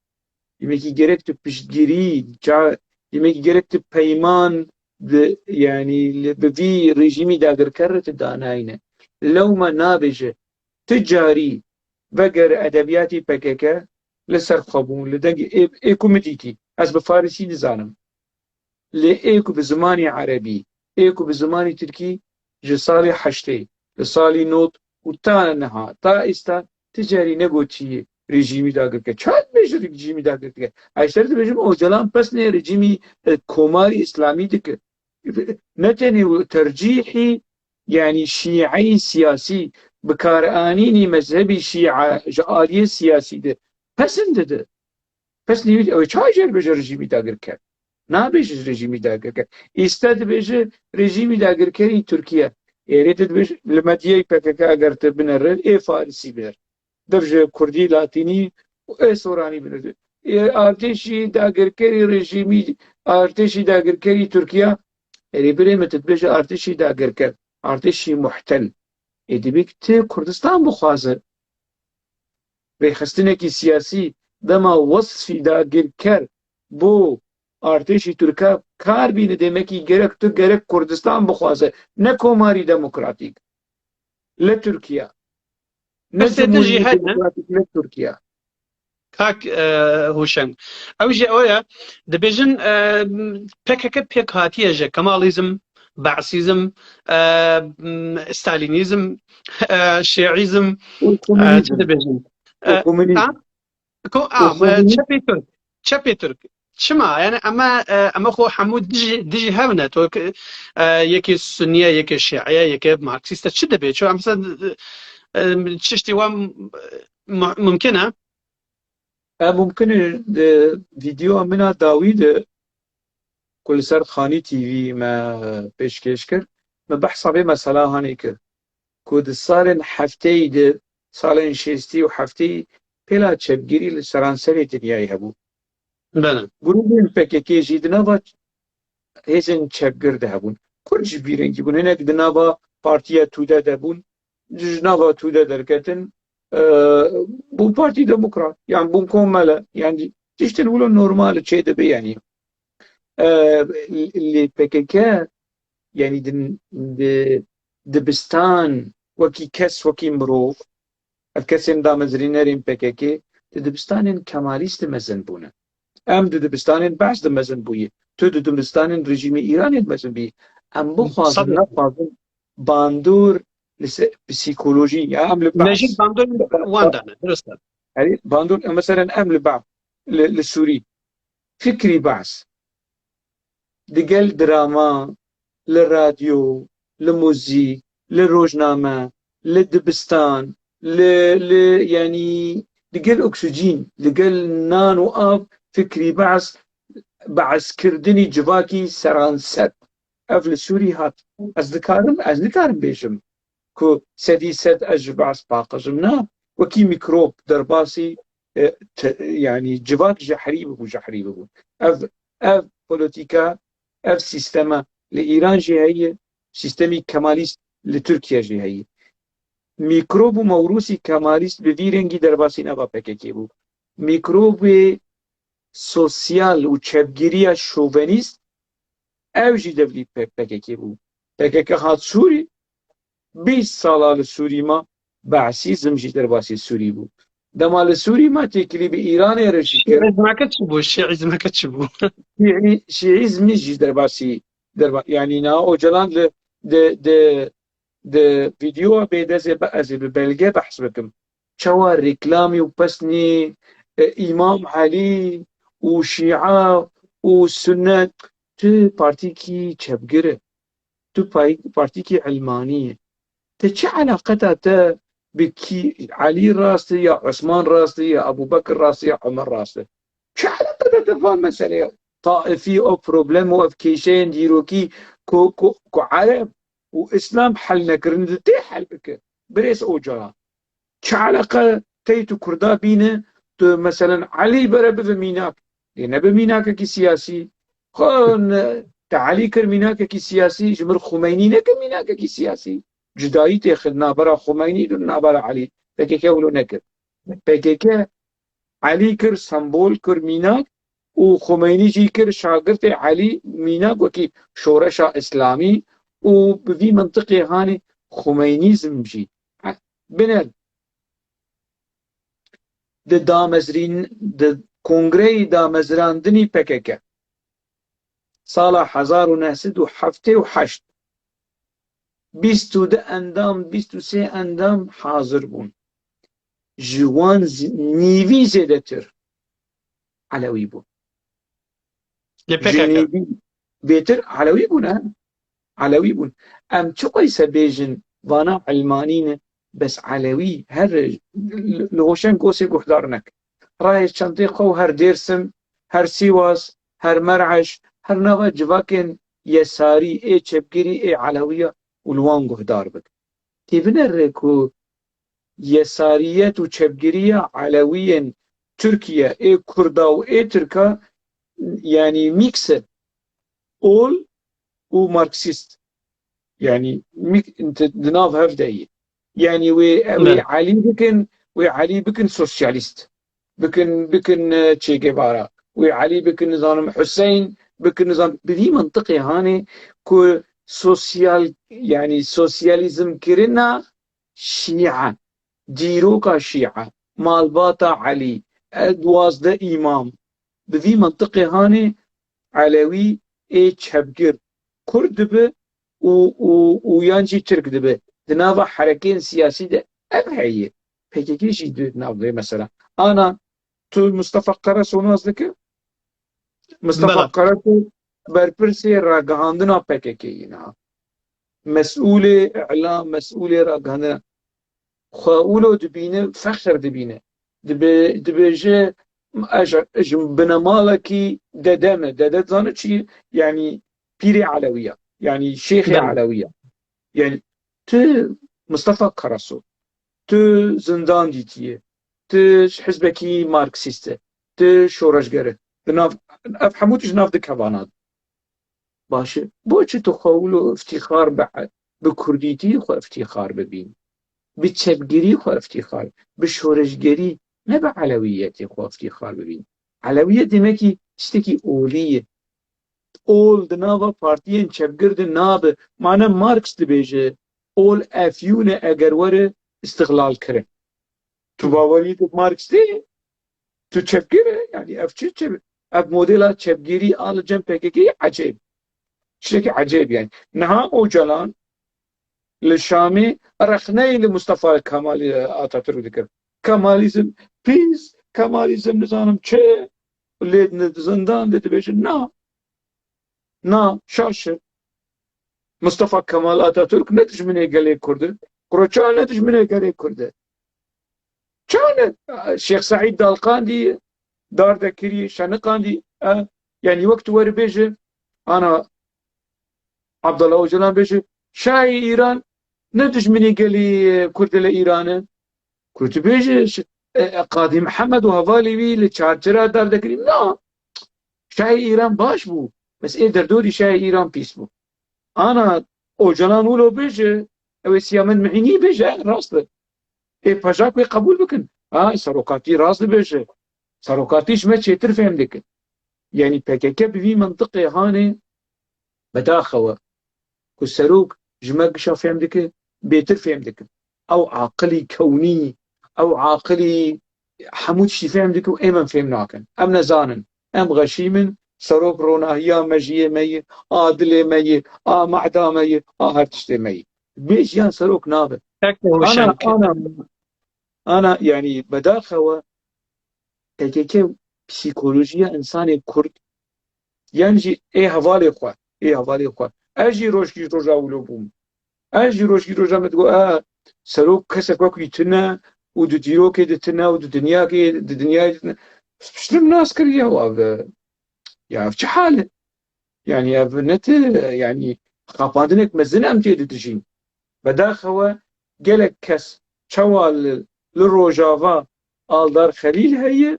Yemekî gerek tu piştgirî, ca, yemekî gerek tu peyman bi, yanî li, bi vî rejîmî dagirker re tu danayne. Lewma nabêje, ti carî veger edebiyatî P K K li ser xwe bûn, li dengê ê, ê ku min dîtî. Ez bi farisî dizanim. Lê ê ku bi zimanê erebî, ê ku bi zimanê tirkî ji salê heştê, li salî nod û ta niha, ta êsta ti carî negotiye rejîmî dagirker. Ça dibêje rejîmî dagirker? Ez ser dibêjim Ocalan pesnê rejîmî, e, komarî îslamî dike. Ne tenê tercîhî, yanî şîeyî siyasî, bikaranînî mezhebî şîe ji aliyê siyasî de pesin dide. Pes nîvî, ew çawa jê dibêje rejîmî dagirker? Nabêje ji rejîmî dagirker. Îste dibêje rejîmî dagirkerî Tirkiye. Êrê de dibêje li medyayê P K K eger tu binere, ê farisî biner. Dev ji kurdî, latînî û ê soranî binere. Ê artêşî dagirkerî rejîmî, artêşî dagirkerî Tirkiye. Erê birê min, tu dibêje artêşî dagirker, artêşî muhtel. Ê dibî tu Kurdistan bixwaze. Rêxistinekî siyasî dema wesfî dagirker bo artêşî Tirka kar bîne, demekî gerek tu gerek Kurdistan bixwaze, ne komarî demokratîk li Tirkiye, ne Pirsê din jî cumhurî hene. demokratîk li Tirkiye. Kak, e, Hûşeng. Ew jî ew ye, dibêjin, e, P K K pêk hatiye ji Kemalîzm, Be'sîzm, e, m, Stalînîzm, e, Şîîzm, Û e, çi komunîzm. dibêjin? Û E, komunîzm. a? Ko-, Û a, e, komunîzm. Çepê Tirk. Çepê Tirk. Çima? Yani eme, e, eme xwe hemû dijî, dijî hev ne. To ki, e, yekê Sunniye, yekê Şiiye, yekê Marksîste. Çi dibe? Ço em sen, e, e, çiştî wa mu-, mumkin e? E, mumkin e, di vîdeoya min a dawî de ku li ser Xanî T V me pêşkêş kir, me behsa vê mesela hanê kir ku di salên hefteyî de salên şêstî û heftî pêla çepgirî li seranserê dinyayê hebû. Belê. Grûbên P K K jî di nava hêzên çepgir de hebûn. Kurd jî vî rengî bûn. Hinek di nava partiya Tude de bûn. Ji nava Tude derketin. E, bûn Partî Demokrat. Yan bûn Komele. Yan tiştên wilo normal çê dibe yanî. E, li P K K yanî di, di dibistan wekî kes, wekî mirov, ev kesên damezrînerên P K K di dibistanên Kemalîst de mezin bûne. Em di dibistanên Be'es de mezin bûye. Tu di dibistanên rejîmê Îranê de mezin bî. Em bixwazin, nexwazin bandor li ser psîkolojî, ya em li Be'es. Mejid bandor wan dane, dirust e. Erê, bandor, mesela em li Be'es, li, li Sûrî, fikrî Be'es, digel drama, li radyo, li muzîk, li rojname, li dibistan, li, li, yanî digel oksijîn, digel nan û av fikrî Be'es, Be'eskirdinî civakî seranser. Ev li Sûrî hat. Ez dikarim, ez nikarim bêjim ku sedî sed ez ji Be'es paqij im. Na, wekî mîkrob derbasî, e, te-, yanî civak jehrî bibû, jehrî bibû. Ev, ev polîtîka, ev sîstema li Îran jî heye, sîstemî Kemalîst li Tirkiye jî heye. Mîkrob û mewrûsî Kemalîst bi vî rengî derbasî nava P K K bû. Mîkrobê sosyal û çepgiriya şovenîst ew jî devlî P-, P K K bû. P K K hat Sûrî, bîst sala li Sûrî ma, Be'sîzm jî derbasî Sûrî bû. Dema li Sûrî ma têkilî bi Îranê re jî kir. Şîîzmeke çi bû? Şîîzmeke çi bû? Şîî-, Şîîzmî jî derbasî, derba-, yanî na Ocalan li, di, di, di vîdyoa bêdezê be-, ez ê bi belge behs bikim. Çawa reklamî û pesnî, e, Îmam Elî û Şîa û Sunnet, tu partîkî çepgir e. Tu pay-, partîkî ilmanî ye. Te çi eleqeta te bi kî, Elî rast e ya Osman rast e ya Ebû Bekir rast e ya Omer rast e? Çi eleqeta te van meseleye? Taifî, o problem û ev kêşeyên dîrokî ku, ku, ku Ereb û Îslam hel nekirin, di tê hel bike. Birêz Ocalan. Çi eleqe tey tu Kurda bîne, tu meselen Elî bere bive mînak. Lê nebe mînakekî siyasî. Xwe ne, te Elî kir mînakekî siyasî, ji mir Xumeynî nekir mînakekî siyasî. Cudayî têxin navbera Xumeynî û navbera Elî. P K K wilo nekir. P K K Elî kir, sembol kir, mînak û Xumeynî jî kir şagirtê Elî, mînak wekî şoreşa Îslamî û bi vî mintiqê hanê Xumeynîzm jî. Biner di damezrîn-, di kongreyê damezrandinî P K K sala hezar û neh sed û heftê û heşt bîst û du endam, bîst û sê endam hazir bûn. Ji wan zi-, nîvî zêdetir Elewî bûn. Li Ji P K K. nêvî bêtir Elewî bûn, he. Elewî bûn. Em çi qeyse bêjin, vana ilmanî ne, bes Elewî her li, li Hoşen Gosê guhdar nek. Rayê çentê xwe û her Dêrsim, her Sîwas, her Mer'eş, her nava civakên yesarî, ê çepgirî, ê Elewî ya û li wan guhdar bik. Tê binere ku yesariyet û çepgiriya Elewiyên Tirkiye, ê Kurda û ê Tirka, yanî mîks e. Ol û Marksîst. Yanî mîk-, di, di nav hev de ye. Yanî wê, wê Evet. Elî bikin, wê Elî bikin sosyalîst. Bikin, bikin, e, Che Guevara. Wê Elî bikin, nizanim Hüseyin, bikin, nizanim. Bi vî mintiqê hanê ku sosyal, yanî sosyalîzm kirina Şîa, dîroka Şîa, malbata Elî, e, duwazdeh îmam, bi vî mintiqê hanê Elewî ê çepgir Kurd dibe û, û, û yan jî Tirk dibe. Di nava herekên siyasî de ev heye. P K K jî di nav vê mesela. Ana tu Mustafa Karaso nas dike? Mustafa Bela. Karaso berpirsê ragihandina P K K yê niha. Mesûlê îlam, mesûlê ragihandina. Xwe wilo dibîne, fexr dibîne. Dibe-, dibêje, ez, ez ji binemalekî dede me. Dede dizane çi? Yanî pîrê Elewî ya. Yanî şêxê Belê. Elewî ya. Yanî tu Mustafa Karaso. tu zindan dîtiye, tu ji hizbekî marksîst e, tu şoreşger e. Di nav, ev hemû tişt nav di kevana de. Baş e. Boçi tu xwe wilo îftîxar bi, bi kurdîtî xwe îftîxar bibîn? Bi çepgirî xwe îftîxar, bi şoreşgerî, ne bi elewiyetê xwe îftîxar bibîn. Elewiyet demekî tiştekî olî ye. Ol di nava partiyên çepgir de nabe. Mane Marx dibêje, ol efyûn e eger were îstixlalkir e. Tu bawerî di Marx tê? Tu çepgir e? Yanî ev çi çep-, ev modela çepgirî a li cem P K K ecêb. Tiştekî ecêb yani. Niha Ocalan li Şamê rexneyê li Mustafa Kemal Atatürk dikir. Kemalizm pîs, Kemalizm nizanim çi, lê di zindan de dibêjin na. Na, şaş e. Mustafa Kemal Atatürk ne dijminê gelê Kurd e. Kuro ça ne dijminê gelê Kurd e? Ça ne? Şêx Seîd dalqandî, dardekirî, şeniqandî. E, yanî wek tu werî bêje, ana Abdullah Ocalan bêje, şahê Îran ne dijminê gelê Kurd e li Îran e. Ku tu bêje, ş-, e, e, Qadî Mihemed û hevalê wî li çarçira dardekirî. Na. Şahê Îran baş bû. Bes ê derdorî şahê Îran pîs bû. Ana Ocalan wilo bêje, ew ê Siyamed Mihînî bêje, rast e. Ê pejak wê qebûl bikin. Ha, serokatî rast dibêje. Serokatî ji me çêtir fêm dikin. Yanî P K K bi vî mintiqê hanê bedaxewe ku serok ji me gişa fêm dike, bêtir fêm dikin. Ew aqilî kewnî, ew aqilî hemû tiştî fêm dike û ê min fêm nakin. Em nezanin. Em xeşîm in, serok ronahiya mejiyê me ye, a dilê me ye, a mehda me ye, a her tiştê me ye. Bê jiyan serok nabe. Tek Ana, Rûşenk. ana, ana, yanî bedaxewe P K K psîkolojiya însanê Kurd, yan jî ê hevalê xwe, ê hevalê xwe. Ez jî rojkî roja wilo bûm. Ez jî rojkî roja me digot, a, serok kesek wekî tune û di dîrokê de tune û di dinyakê, di dinyayê de tune. Piştre min nas kir, ya ev, ya ev çi hal e? Yanî ev ne ti, yanî xapandinek mezin em tê de dijîn. Bedaxewe gelek kes çawa li, li Rojava Aldar Xelîl heye,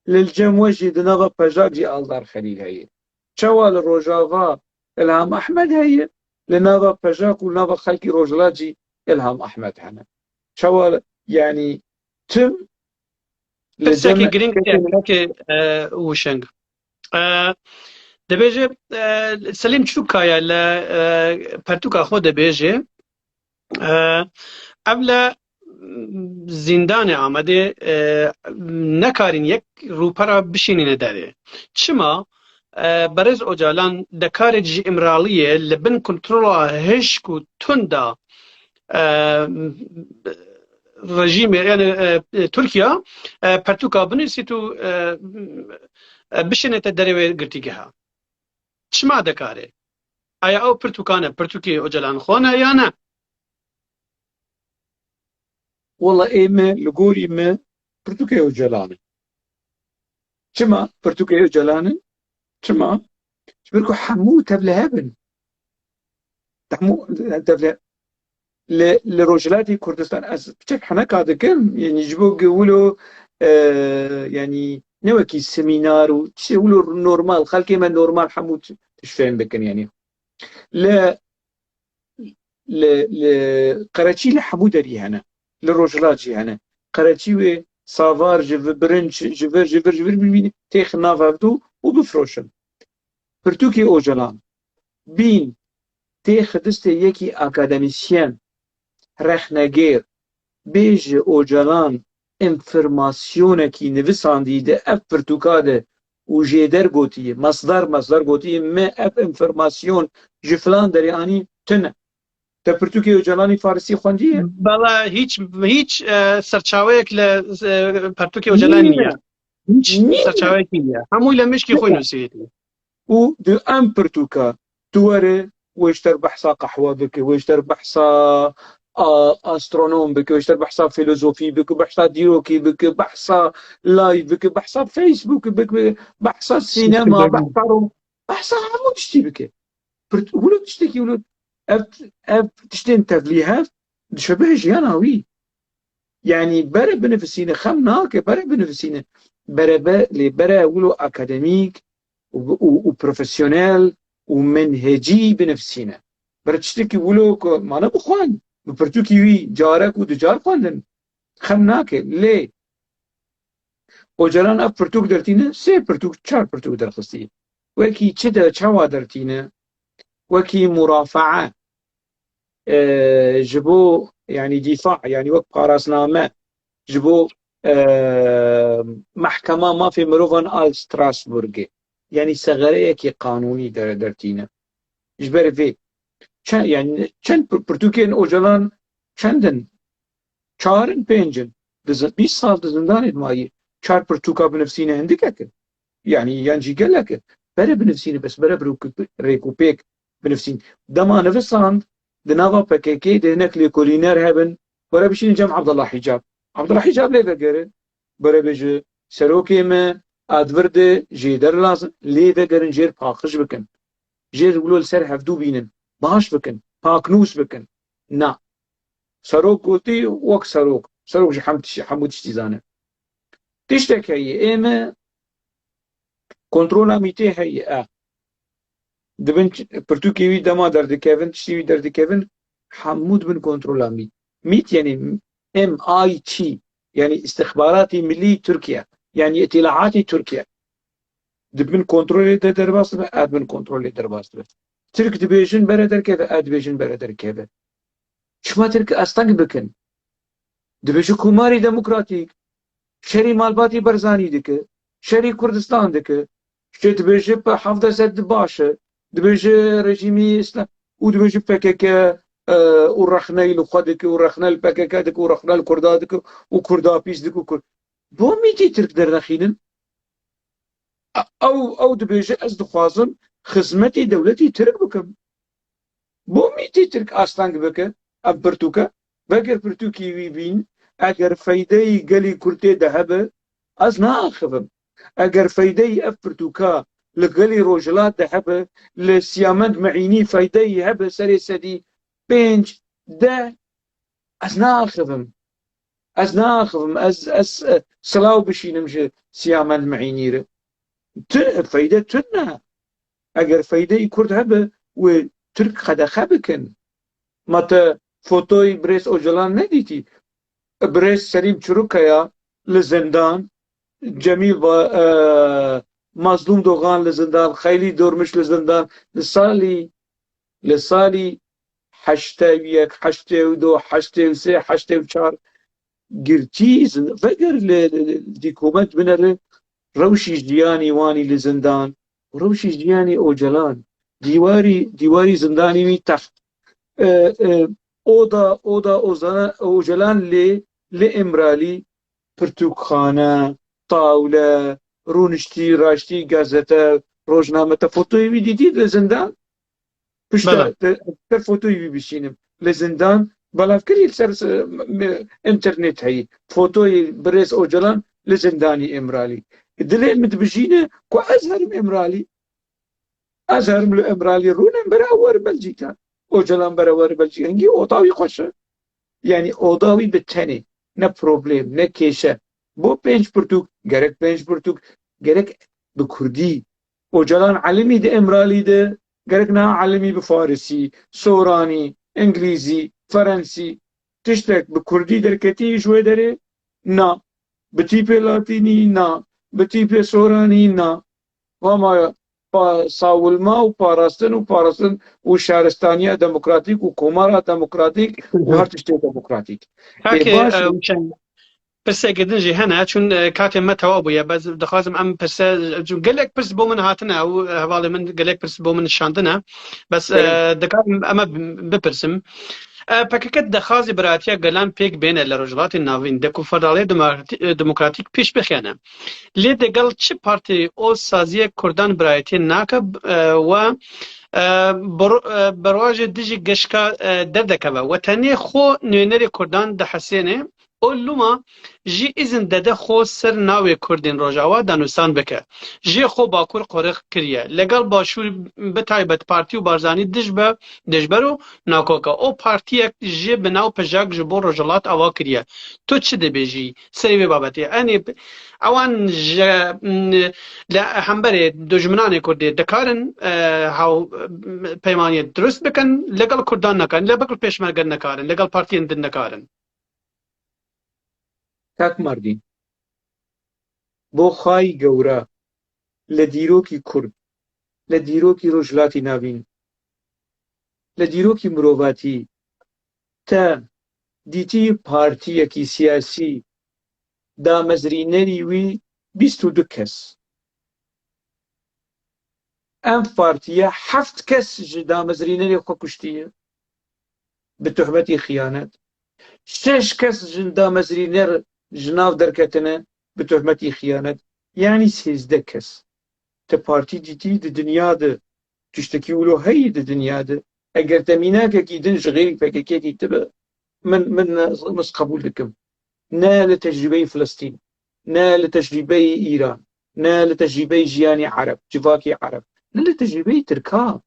li cem we jî di nava pejak jî Aldar Xelîl heye. Çawa li Rojava Ilham Ehmed heye, li nava pejak û nava xelkî Rojhilat jî Ilham Ehmed hene. Çawa li, yanî tim li Pirsekî cem girîng tê, kesên kekê, e, Wişeng. E, dibêje, e, Selîm Çûkaya li, e, pertûka xwe dibêje, e, ev li zîndanê Amedê, e, nekarîn yek rûpera bişînîne derê. Çima, e, Berêz Ocalan dekarê ji Îmraliyê li bin kontrola hişk û tunda, e, rejîmê, yani, e, e, Tirkiye, e, pertûka binivîsît û, e, e, bişênete derê wê girtîgeha? Çima dekare? Aya ew pirtûka ne, pirtûkê Ocalan xwe ne ya ne? Wela ê me, li gorî me, pirtûkê Ocalan e. Çima pirtûkê Ocalan e? Çima? Ji ber ku hemû tevlihev in. Hemû tevlihev. Li, li Rojhilatê Kurdistan ez piçek heneka dikim, yanî ji bo ku wilo, e, yanî ne wekî semînar û çi, wilo normal, xelkê me normal hemû tişt fêm bikin, yanî. Li, li, li Qereçî li hemû derî hene. Li Rojhilat jî hene. Qereçî wê savar ji vi-, birinç, ji vir, ji vir, ji vir bibîne, têxin nav hevdû û bifroşin. Pirtûkê Ocalan, bîn, tê xidistê yekî akademîsyen, rexnegêr, bêje Ocalan enfirmasyonekî nivisandî di ev pirtûka de û jêder gotiye, mesdar, mesdar gotiye, me ev enfirmasyon ji filan derê anî, tune. Te pirtûkê Ocalanî farisî xwendiye? Bela hiç, hiç, e, serçaweyek li, e, pertûkê Ocalanî niye. Hiç serçaweyekî niye. Hemû li mişkî xwe nusiyê. Û di em pirtûka tu were, wê ji te re behsa qehwe bike, wê ji te re behsa a-, astronom bike, wê ji te re behsa filozofî bike, behsa dîrokî bike, behsa live bike, behsa Facebook bike, behsa sînema, behsa rom-, behsa hemû tiştî bike. Pirt-, wilo tiştekî wilo, ev, ev tiştên tevlîhev dişebihe jiyana wî. Yanî bere binivîsîne, xem nake, bere binivîsîne. Bere be, lê bere wilo akademîk û, û, û profesyonel û menhecî binivîsîne. Bere tiştekî wilo ku mane bixwend, bi pirtûkî wî carek û du car xwendin. Xem nake. Lê Ocalan ev pirtûk dertîne, sê pirtûk, çar pirtûk derxistî. Wekî çi de, çawa dertîne? Wekî murafaa, e, ji bo, yanî dîfa, yanî wek parasname, ji bo, e, Mehkema Mafê Mirovan a Strasbourgê. Yanî sexereyekî qanûnî de-, dertîne. Ji ber vê, çend, yanî çend pir-, pirtûkên Ocalan çend in? Çar in, pênc in. Di zin-, bîst sal di zindanê de mayî. Çar pirtûka binivîsîne hindikek in. Yanî yan jî gelek in. Bere binivîsîne, bes bere bi rêk û pêk binivîsîn. Dema nivisand, di nava P K K de hinek lêkolîner hebin, were bişînin cem Abdullah Hicab. Abdullah Hicab lê vegere, bere bêje, serokê me, advir de jêder lazim, lê vegerin jêr paqij bikin. Jêr wilo li ser hevdû bînin, baş bikin, paknûs bikin. Na. Serok gotî wek serok. Serok ji hem tiştî, hemû tiştî zane. Tiştek heye, ê me kontrola mîtê heye. E. Dibin ç-, pirtûkê wî dema derdikevin, tiştê wî derdikevin, hemû dibin kontrola mît. Mît, yanî M I T, yanî Îstixbaratî Millî Tirkiye, yanî Îtîlaatî Tirkiye. Di bin kontrolê de derbas dibe, a di bin kontrolê derbas dibe. Tirk dibêjin bere derkeve, a dibêjin bere derkeve. Çima Tirk asteng bikin? Dibêje Komarê Demokratîk şerî malbatî Barzanî dike, şerî Kurdistan dike. Şê dibêje P hevdeh sed baş e, dibêje rejîmî Îslam û dibêje P K K, e, û rexneyî li xwe dike û rexne li P K K dike û rexne li Kurda dike û Kurda pîs dike û Kurd. Bo mîtî Tirk dernexînin? Ew, ew dibêje, ez dixwazim xizmetê dewletî Tirk bikim. Bo mîtî Tirk asteng bike ev pirtûke? Veger pirtûkî wî bîn, eger feydeyî gelî Kurd tê de hebe, ez naaxivim. Eger feydeyî ev pirtûka li gelî Rojhilat de hebe, li Siyamend Miînî feydeyî hebe serê sedî pênc, deh, ez naaxivim. Ez naaxivim. Ez, ez, e, silav bişînim ji Siyamend Miînî re. Tu, feyde tune. Eger feydeyî Kurd hebe, wê Tirk qedexe bikin. Ma te fotoyî birêz Ocalan nedîtî? Birêz Serîm Çirûkaya li zindan, Cemîl Ba-, e, Mazlûm Dogan li zindan, Xeylî Dormiş li zindan, li salî, li salî heştê û yek, heştê û du, heştê û sê, heştê û çar girtî zin-, veger li, li, li dîkoment binere rewşî jiyanî wanî li zindan, rewşî jiyanî Ocalan, dîwarî, dîwarî zindanî wî text. E, e, oda, oda Ozana-, Ocalan lê, li Îmralî pirtûkxane, tawle, rûniştî, raştî, gazete, rojname, te fotoyê wî dîtî li zindan? Pişta Bele. te, te fotoyê wî bişînim. Li zindan belavkirî li ser, e, me-, înternet heyî. Fotoyê birêz Ocalan li zindanî Îmralî. Dilê min dibijîne ku ez herim Îmralî. Ez herim li Îmralî rûnim bira wer Belcîka. Ocalan bira wer Belcîka. Hingî oda wî xweş e. Yanî oda wî bi tenê. Ne problem, ne kêşe. Bo pênc pirtûk, gerek pênc pirtûk, gerek bi kurdî. Ocalan elimî di Îmralî de, gerek niha elimî bi farisî, soranî, îngilîzî, ferensî, tiştek bi kurdî derketî ji wê derê? Na. Bi tîpê latînî? Na. Bi tîpê soranî? Na. Hema pa-, sawilma û parastin û parastin û şaristaniya demokratîk û komara demokratîk û Hı hı. her tiştê demokratîk. Ê, Kake, baş e, e, Huşen, pirseke din jî hene, çun, e, katê me tewa bûye. Bes dixwazim em pirse, çun gelek pirs bo min hatine, ew hevalê min gelek pirs bo min şandine. Bes, e, Gerek. dikarim em e bipirsim. E, P K K dixwaze biratiya gelan pêk bêne li Rojhilatê Navîn de ku federaliyê demokratî-, e, demokratîk pêş bixêne. Lê digel çi partî û saziyek Kurdan birayetiyê nake, e, we, e, bi ro-, e, bi rojê dijî gişka, e, derdekeve. We tenê xwe nûnerê Kurdan dihesêne, Û loma jî îzin dede xwe ser navê Kurdên Rojava danûsan bike. Jê xwe Bakur qoriq kiriye. Legal Başûr bi taybet Partî û Barzanî dij be, dijber û nakok e. O partiyek jê bi nav PJAK ji bo Rojhilat ava kiriye. Tu çi dibêjî serê vê babetê? Enê ewan ji, li hemberê dujminanê Kurdê dikarin, e, haw-, peymaniyê dirust bikin, legal Kurdan nekarin, legal pêşmerge nekarin, legal partiyên din nekarin. Kak Mardîn, bo xwayî gewra li dîrokî Kurd, li dîrokî Rojhilatî Navîn, li dîrokî mirovatî te dîtî partiyekî siyasî damezrînerî wî bîst û du kes? Ev partiye heft kes ji damezrînerê xwe kuştiye bi tuhmetî xiyanet. Şeş kes ji damezrîner ji nav derketine bi tuhmetî xiyanet. Yanî sêzdeh kes. Te partî dîtî di dinya de tiştekî wilo heyî di dinya de? Eger te mînakekî din ji xêrî PKK'kî tube, min, min, min qebûl dikim. Ne li tecrûbeyê Filistîn, ne li tecrûbeyê Îran, ne li tecrûbeyê jiyanê Ereb, civakê Ereb, ne li tecrûbeyê Tirka.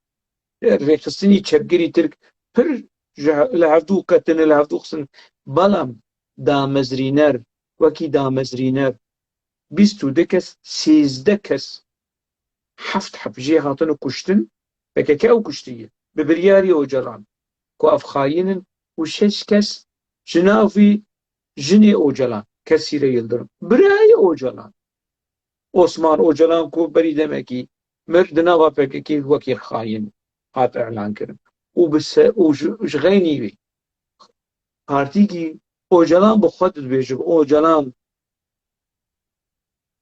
Rêxistinî çepgirî Tirk pir ji he-, li hevdû ketine, li hevdû xistin. Belam damezrîner, wekî damezrîner, bîst û du kes, sêzdeh kes, heft heb jê hatine kuştin, PKK ew kuştiye, bi biryarî Ocalan, ku ev xayîn in, û şeş kes ji nav vî jinê Ocalan, Kesîre Yildirim, birayê Ocalan, Osman Ocalan, ku berî demekî mir, di nava PKK wekî xayîn hat îlan kirin. Û bi se-, û ji, ji xeynî wî partîkî Ocalan bi xwe dibêjim, Ocalan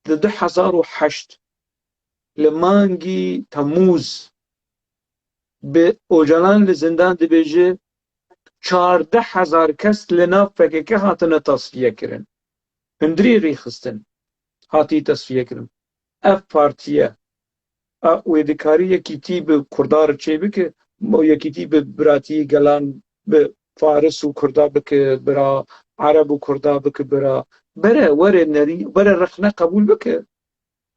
di du hezar û heşt li mangî Temûz bi Ocalan li zindan dibêje, çardeh hezar kes li nav PKK hatine tasfiye kirin. Hundirî rêxistin hatî tasfiye kirin. Ev partiye, a, wê dikarî yekîtî bi Kurda re çêbike, yekîtî bi biratî gelan, bi Faris û Kurda bike bira, Ereb û Kurda bike bira. Bere, were nerî, were rexne qebûl bike.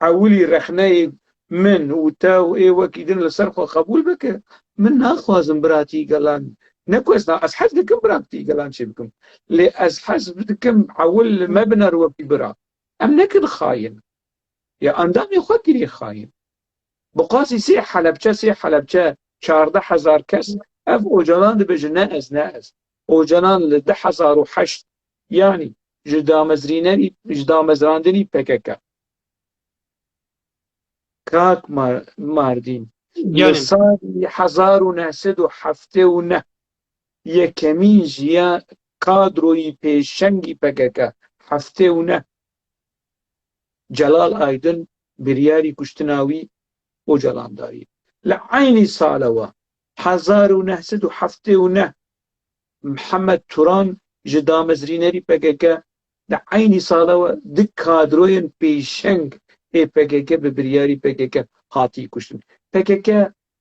Ewilî rexneyê min û te û ê wekî din li ser xwe qebûl bike. Min naxwazim biratî gelan. Ne ku ez na-, ez hez dikim biratî gelan çêbikim. Lê ez hez dikim ewil li me biner wekî bira. Em nekin xayîn. Ya endamê xwe kirî xayîn. Bi qasî sê Helebçe, sê Helebçe, çardeh hezar kes, ev Ocalan dibêje, ne ez, ne ez. Ocalan li du hezar û heşt, yanî ji damezrînerî, ji damezrandinî PKK. Kak Mar-, Mardîn, li Yanî. salî hezar û neh sed û heftê û neh yekemîn jiya kadroyî pêşengî PKK, heftê û neh, Celal Aydin biryarî kuştina wî Ocalan dayî. Li eynî salewa, hezar û neh sed û heftê û neh, Mihemed Turan ji damezrînerî PKK, di eynî salewa du kadroyên pêşeng ê PKK bi biryarî PKK hatî kuştin. PKK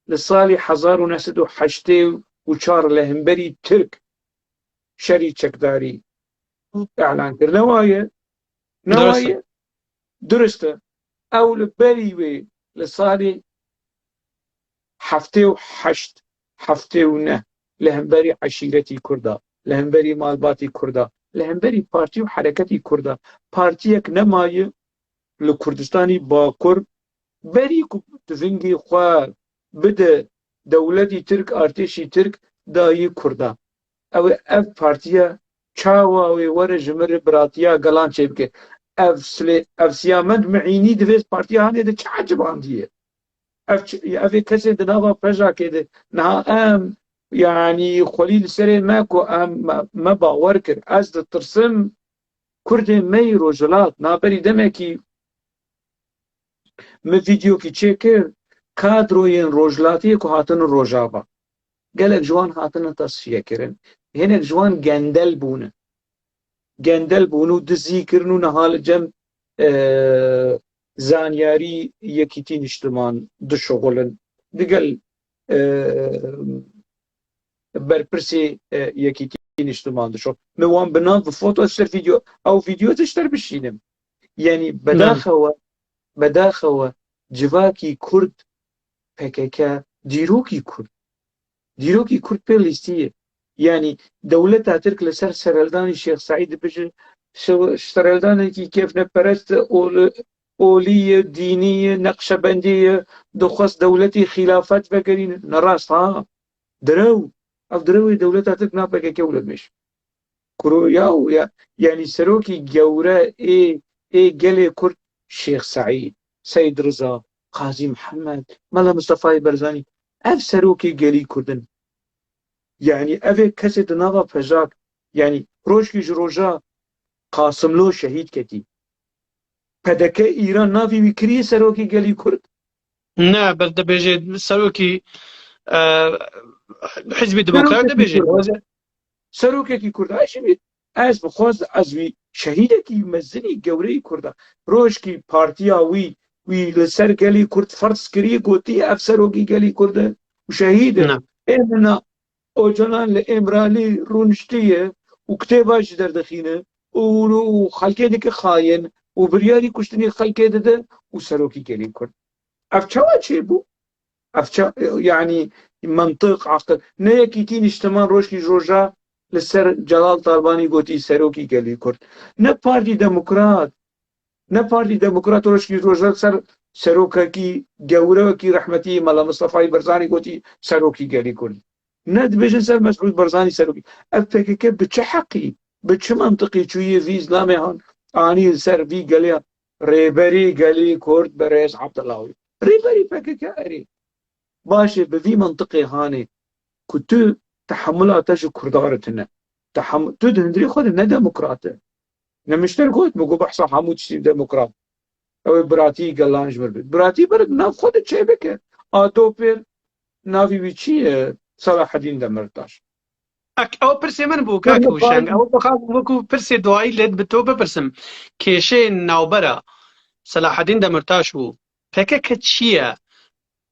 li salî hezar û neh sed û heştê û çar li hemberî Tirk şerî çekdarî îlan kir. Ne waye? Ne Dirust e. waye? Dirust e. Ew li berî wê li salî heftê û heşt, heftê û neh li hemberî eşîretî Kurda, li hemberî malbatî Kurda, li hemberî partî û hereketî Kurda, partiyek nemaye li Kurdistanî Bakur berî ku tivingî xwe bide dewletî Tirk, artêşî Tirk dayî Kurda. Ew ê ev partiya çawa wê were ji min re biratiya gelan çêbike? Ev silê-, ev Siyamend Miînî di vê partiya hanê de çi ecibandiye? Ev çi, ev ê kesên di nava PJAKê de niha em, yanî xwelî li serê me ku em me, me bawer kir. Ez ditirsim Kurdên me yî Rojhilat, na berî demekî min vîdeokî çêkir, kadroyên Rojhilatiyê ku hatine Rojava. Gelek ji wan hatine tasfiye kirin. Hinek ji wan gendel bûne. Gendel bûn û dizî kirin û niha li cem, e, zanyarî Yekîtî Niştiman dişuxulin. Digel, e, berpirsê, e, Yekîtî niştiman dişo. Me wan bi nav, bi foto, ser video, ew video ji te bişînim. Yanî, bedaxewe, bedaxewe civakî Kurd P K K, dîrokî Kurd. Dîrokî Kurd pê lîstî ye. Yanî, dewleta Tirk li ser serhildanê Şêx Seîd dibêje, se-, serhildanekî kêfneperest e, ol-, olî ye, dînî ye, neqşebendî ye, dixwest dewletî xîlafet vegerîne. Ne rast ha. Direw. Ev direwê dewleta Tirk na P K K wilo dibêje. Kuro ya û ya, yanî serokî gewre ê, ê gelê Kurd Şêx Seîd, Seyd Riza, Qazî Mihemed, Mela Mistefayê Berzanî, ev serokê gelî Kurd in. Yanî ev ê kesê di nava pejak, yanî rojkî ji roja Qasimlo şehîd ketî. P D K Îran navî wî kiriye serokê gelî Kurd? Ne, ber dibêje serokî, e, Hizbî Demokrat dibêje. Serokekî Kurd, ay jî ez bixwaz, ez wî şehîdekî mezinî gewreyî Kurda. Rojkî partiya wî, wî li ser gelî Kurd ferz kirî, gotî ev serokî gelî Kurd e û şehîd e. Ne. Ê min a Ocalan li Îmralî rûniştiye û kitêba jî derdixîne û, û xelkê dike xayin û biryarî kuştinê xelkê dide û serokî gelî Kurd. Ev çawa çêbû? Ev ça-, yanî, mentiq, aqil. Ne Yekîtî Niştiman rojkî ji roja li ser Celal Talbanî gotî serokî gelî Kurd. Ne Partî Demokrat, ne Partî Demokrat rojkî ji roja li ser serokekî gewre wekî rehmetî Mela Mistefayê Berzanî gotî serokî gelî Kurd. Ne dibêjin ser Mesûd Barzanî serokî. Ev P K K bi çi heqî, bi çi mentiqî çûyî vî zilamê han anî li ser vî gelê, rêberî gelî Kurd birêz Abdullah Ocalan? Rêberî P K K erê. Baş e, bi vî mentiqê hanê ku tu tehemula te ji Kurdan re tune. Tehem-, tu di hundirê xwe de ne demokrat e. Nemişter got, min got behsa hemû tiştî demokrat. Ew ê biratî gelan ji mir bike. Biratî ber nav xwe de çêbike. Ato pêr navî wî çi ye? Selahedîn Demirtaş. Ek, ew pirsê min bû, kak Hûşeng. Ew bixwazim wekû pirsê duayî lê bi to bipirsim. Kêşeyên navbera Selahedîn Demirtaş û P K K çi ye?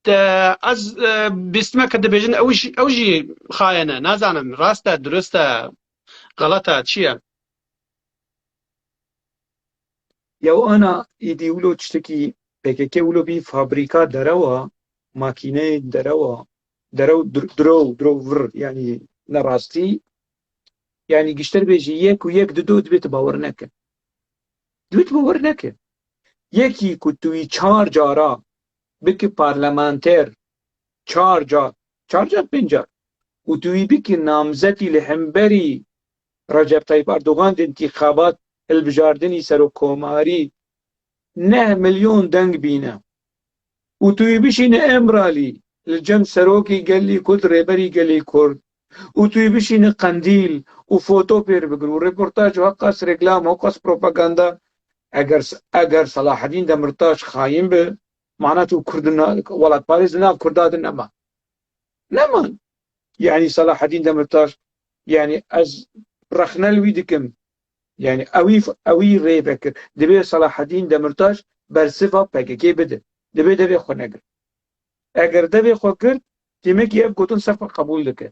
Te, ez, e, bîstime ke dibêjin ew jî, ew jî xayin e. Nazanim, rast e, dirust e, xelet e, çi ye? Ya ana îdî wilo tiştekî P K K wilo bî fabrîka derewa, makîneyên derewa, derew dir-, direw, direw vir, yanî ne rastî. Yanî gişter bêjî yek û yek dido, divê tu bawer neke. Divê tu bawer neke. Yekî ku tu wî çar cara biki parlamenter, çar car, çar car, pênc car, û tu wî bikî namzetî li hemberî Recep Tayyip Erdogan di întîxabat hilbijardinî serokkomarî neh milyon deng bîne û tu wî bişîne Îmralî li cem serokê gelî Kurd, rêberî gelî Kurd û tu wî bişîne Qendîl û foto pêr bigir û reportaj û heqas reklam, heqas propaganda, eger, eger Selahedîn Demirtaş xayîn bi, mana tu Kurd na-, welatparêz di nav Kurda de nema. Neman. Yanî Selahedîn Demirtaş, yanî ez rexne li wî dikim. Yanî ewî, ewî rê vekir. Divê Selahedîn Demirtaş bersiva P K K bide. Divê devê xwe negir. Eger devê xwe girt, demekî ev gotin ser xwe qebûl dike.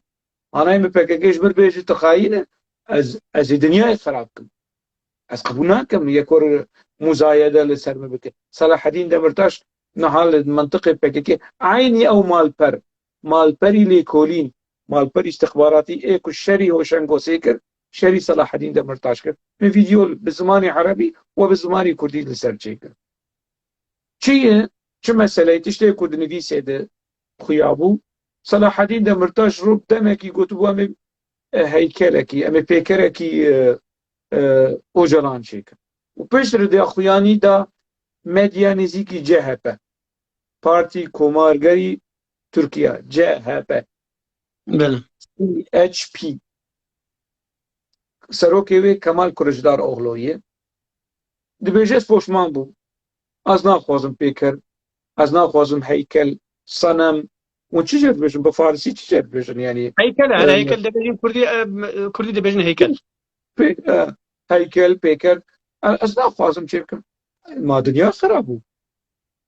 Anayê min P K K ji mir bêje tu xayîn e, ez, ez ê dinyayê xerab kim. Ez qebûl nakim yek were muzayede li ser min bike. Selahedîn Demirtaş niha li mentiqê P K K eynî ew malper, malperî lêkolîn, malperî îstixbaratî ê ku şerî Hoşengosê kir, şerî Selahedîn Demirtaş kir. Min vîdeo bi zimanê erebî û bi zimanê kurdî li ser çêkir. Çi ye? Çi meseleyê? Tiştê ku di nivîsê de xuya bû. Selahedîn Demirtaş rû demekî gotibû, em ê, e, heykelekî, em ê pêkerekî, e, e, Ocalan çêkin. Û piştre de xuyanî da medya nêzîkî C H P. Partî Komargerî Tirkiye, C H P. Belê. C H P. Serokê wê Kemal Kiliçdaroglu ye. Dibêje, ez poşman bûm. Ez naxwazim pêker. Ez naxwazim heykel, senem. Hûn çi jê dibêjin? Bi farisî çi jê dibêjin? Yanî, Heykel, her e, heykel dibêjin kurdî, e, kurdî dibêjin heykel. Pê-, e, heykel, pêker. E, ez naxwazim çê bikim. Ma dinya xirab bû.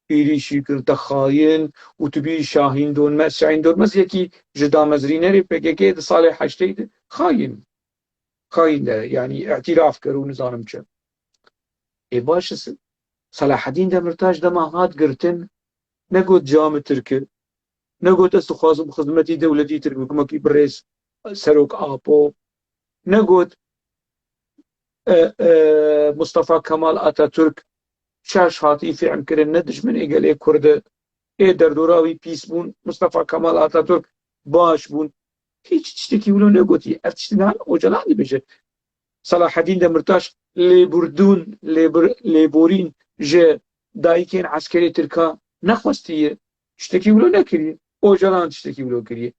Êrîşî kir, te xayin û tu bî Şahîn Donmez. Şahîn Donmez yekî ji damezrînerê P K K di salê heştê de xayin. kayîn de, yanî îtiraf kir û nizanim çi. Ê baş e, Selahedîn Demirtaş dema hat girtin, negot camê Tirk e, negot ez dixwazim xizmetî dewletî Tirk bikim wekî birêz serok Apo, negot e, e, Mustafa Kemal Atatürk şer hatî fîlkirin, ne dijminê gelê Kurd e, ê derdora wî pîs bûn, Mustafa Kemal Atatürk baş bûn. Hiç tiştekî wilo negotiye. Ev tiştî niha Ocalan dibêje. Selahedîn Demirtaş lêbûrdûn, lêbir-, lêborîn ji dayikên eskerê Tirka nexwestiye. Tiştekî wilo nekiriye. Ocalan tiştekî wilo kiriye.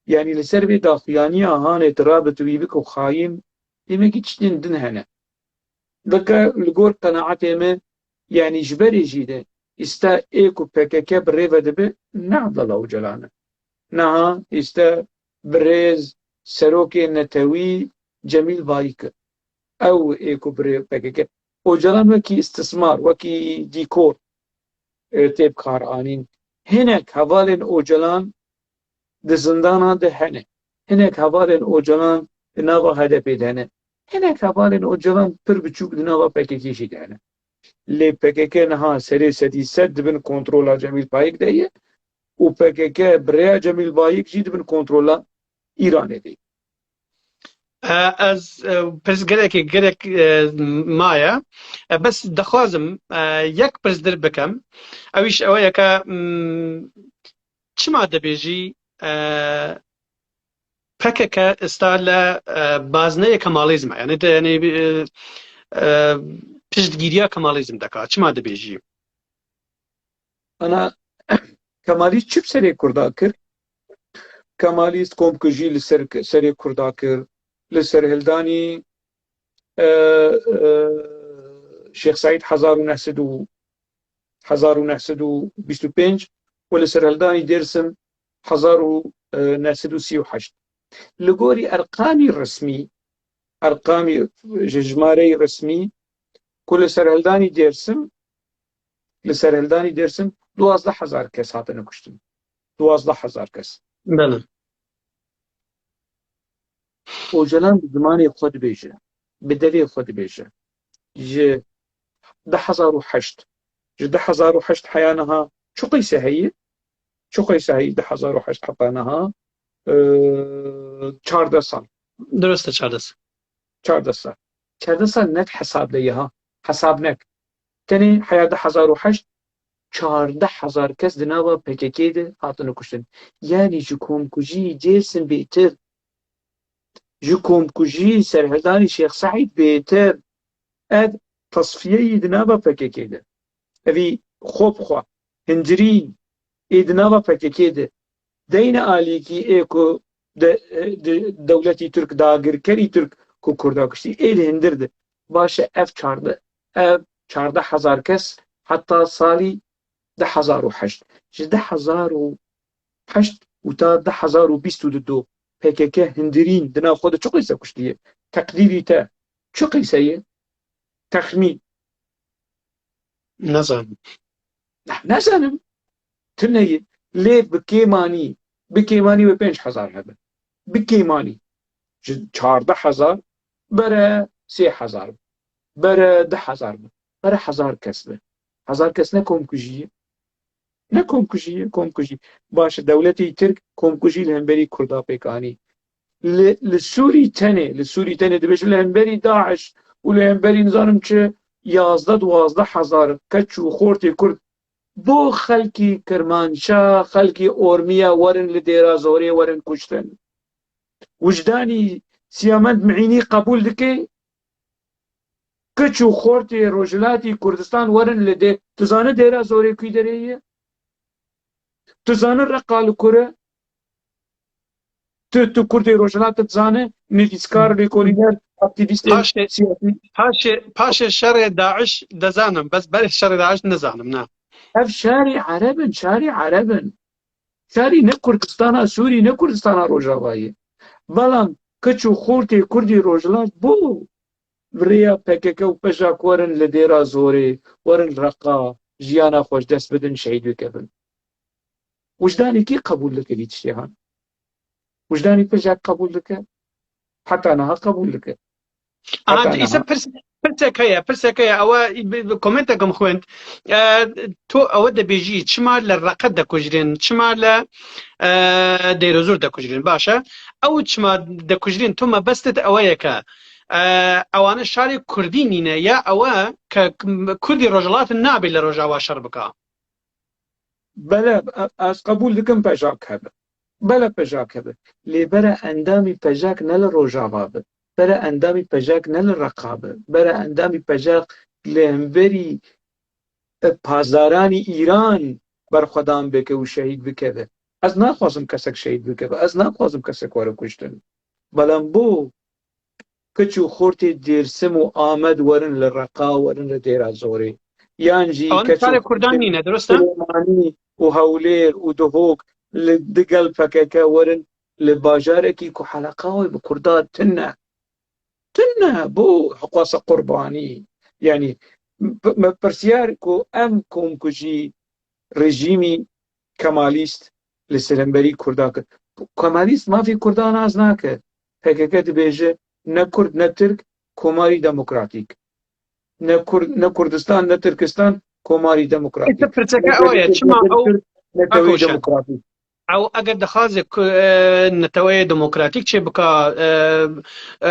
Yanî li ser vê daxuyaniya hanê tu rabit wî bik û xayîn, demekî tiştên din hene. Veke li gor qenaetê me, yanî ji berê jî de îste ê ku P K K bi rê ve dibe, ne Abdullah Ocalan e. Niha îste birêz serokê netewî Cemîl Bayik e. Ew ê ku bi rê P K K. Ocalan wekî îstismar, wekî dîkor, e, tê bikaranîn. Hinek hevalên Ocalan di zindana de hene. Hinek hevalên Ocalan di nava H D P de hene. Hinek hevalên Ocalan pir biçûk di nava P K K jî de hene. Lê P K K niha serê sedî sed di bin kontrola Cemîl Bayik de ye û P K K bi rêya Cemîl Bayik jî di bin kontrola Îranê de ye. E, ez, e, pirs gelekê gelek, e, maye. E, bes dixwazim, e, yek pirs dir bikim. Ew îş ew ye ke, m, çima dibêjî, e, P K K esta li, e, bazneyê Kemalîzm e? Yani, de, yani, e, e, piştgiriya Kemalîzm deka. Çima dibêjî? Ana Kemalîst çi bi serê Kurda kir? Kemalîst komkujî li ser, serê Kurda kir. Li serhildanî, e, e, Şêx Seîd hezar û neh sed û, hezar û neh sed û bîst û pênc û li serhildanî Dêrsim hezar û neh sed û sî û heşt. Li gorî erqamî resmî, erqamî ji jimareyê resmî ku li serhildanî Dêrsim, li serhildanî Dêrsim duwazdeh hezar kes hatine kuştin. Duwazdeh hezar kes. Belê. Ocalan bi zimanê xwe dibêje, bi devê xwe dibêje. Ji du hezar û heşt, ji du hezar û heşt heya niha çi qîse heye? Çi qîse heye du hezar û heşt heta niha? Ee, çardeh sal. Dirust e, çardeh sal. Çardeh sal. Çardeh sal nek hesab de ye ha. Hesab nek. Tenê heya du hezar û heşt çardeh hezar kes di nava P K K de hatine kuştin. Yanî ji komkujî Dêrsim bêtir, ji komkujî serhildanî Şêx Seîd bêtir, ev tasfiyeyî di nava P K K de. Evî xwe bi xwe, hindirîn ê di nava P K K de. Deyne alîkî ê ku de, de, dewletî Tirk, dagirkerî Tirk ku Kurda kuştî, ê li hindir de. Baş e, ev çardeh, ev çardeh hezar kes heta salî du hezar û heşt. Ji du hezar û heşt û ta du hezar û bîst û du P K K hindirîn di nav xwe de çi qîse kuştiye? Teqdîrî te çi qîse ye? Texmîn. Nezanim. Nezanim. Tune ye. Lê bi kêmanî, bi kêmanî wê pênc hezar hebin. Bi kêmanî. Ji çardeh hezar bere sê hezar bin. Bere du hezar bin. Bere hezar kes bin. Hezar kes ne komkujî ye? Ne komkujî ye? Komkujî. Baş e, dewletê Tirk komkujî li hemberî Kurda pêk anî. Li, li Sûrî tenê, li Sûrî tenê dibêjin li hemberî DAIŞ û li hemberî nizanim çi yazdeh duwazdeh hezar keç û xortê Kurd bo xelkî Kirmanşa, xelkî Ormiya werin li Dêra Zorê werin kuştin. Wijdanî Siyamend Miînî qebûl dike? Keç û xortê Rojhilatî Kurdistan werin li dê. Tu zane Dêra Zorê kû derê ye? Tu zane Reqa li kur e? Tu, tu Kurdê Rojhilat dizane, nivîskar, lêkolîner, aktîvîstên Paşê, siyasî. Paşê, paşê şerê DAIŞ dizanim, bes berê şerê DAIŞ nizanim, na. Ev şarê Ereb in, şarê Ereb in. Şarî ne Kurdistana Sûrî, ne Kurdistana Rojava ye. Belam keç û xortê Kurdî Rojhilat bo bi rêya P K K û PJAK werin li Dêra Zorê, werin Reqa, jiyana xwe ji dest bidin, şehîd bikevin. Wijdanê kî qebûl dike vî tiştê han? Wijdanê PJAK qebûl dike? Heta niha qebûl dike. Aha, heta îse niha. Pirs, pirsek heye, pirsek heye. Ewe bi, bi komentekim xwend. E, tu ewe dibêjî, çima li Reqe dekujrên, çima li, e, Dêrozor dekujrên? Baş e. Ew çima dekujrên, tu mebestit ewe ye ke, e, ewane şarê kurdî nîne, ya ewe ke Kurdî Rojhilat nabe li Rojava şer bike? Bele, e, ez qebûl dikim pejak hebe. Bele pejak hebe. Lê bere endamî pejak ne li Rojava be. Bere endamî pejak ne li Reqa be. Bere endamî pejak li hemberî, e, pazdaranî Îran berxwedan bike û şehîd bikeve. Ez naxwazim kesek şehîd bikeve. Ez naxwazim kesek were kuştin. Belem bo kiç û xortê Dêrsim û Amed werin li Reqa, werin li Dêra Zorê. Yan jî Ewan keçin şarê Kurdan nîne, dirust e? Silêmanî û Hewlêr û Duhok li digel P K K werin li bajarekî ku heleqa wê bi Kurda tune. Tune bo hiqwasa qurbanî. Yanî p-, me pirsiyar ku em komkujî rejîmî Kemalîst li selemberî Kurda kir. Kemalîst mafê Kurda nas nake. P K K dibêje ne Kurd ne Tirk, komarî demokratîk. Ne Kurd, ne Kurdistan, ne Tirkistan, komarî demokratîk. Îşte pirseke ew ye, çima ew neteweyî demokratîk. Ew eger dixwaze ku, e, neteweyê demokratîk çêbika, e, e,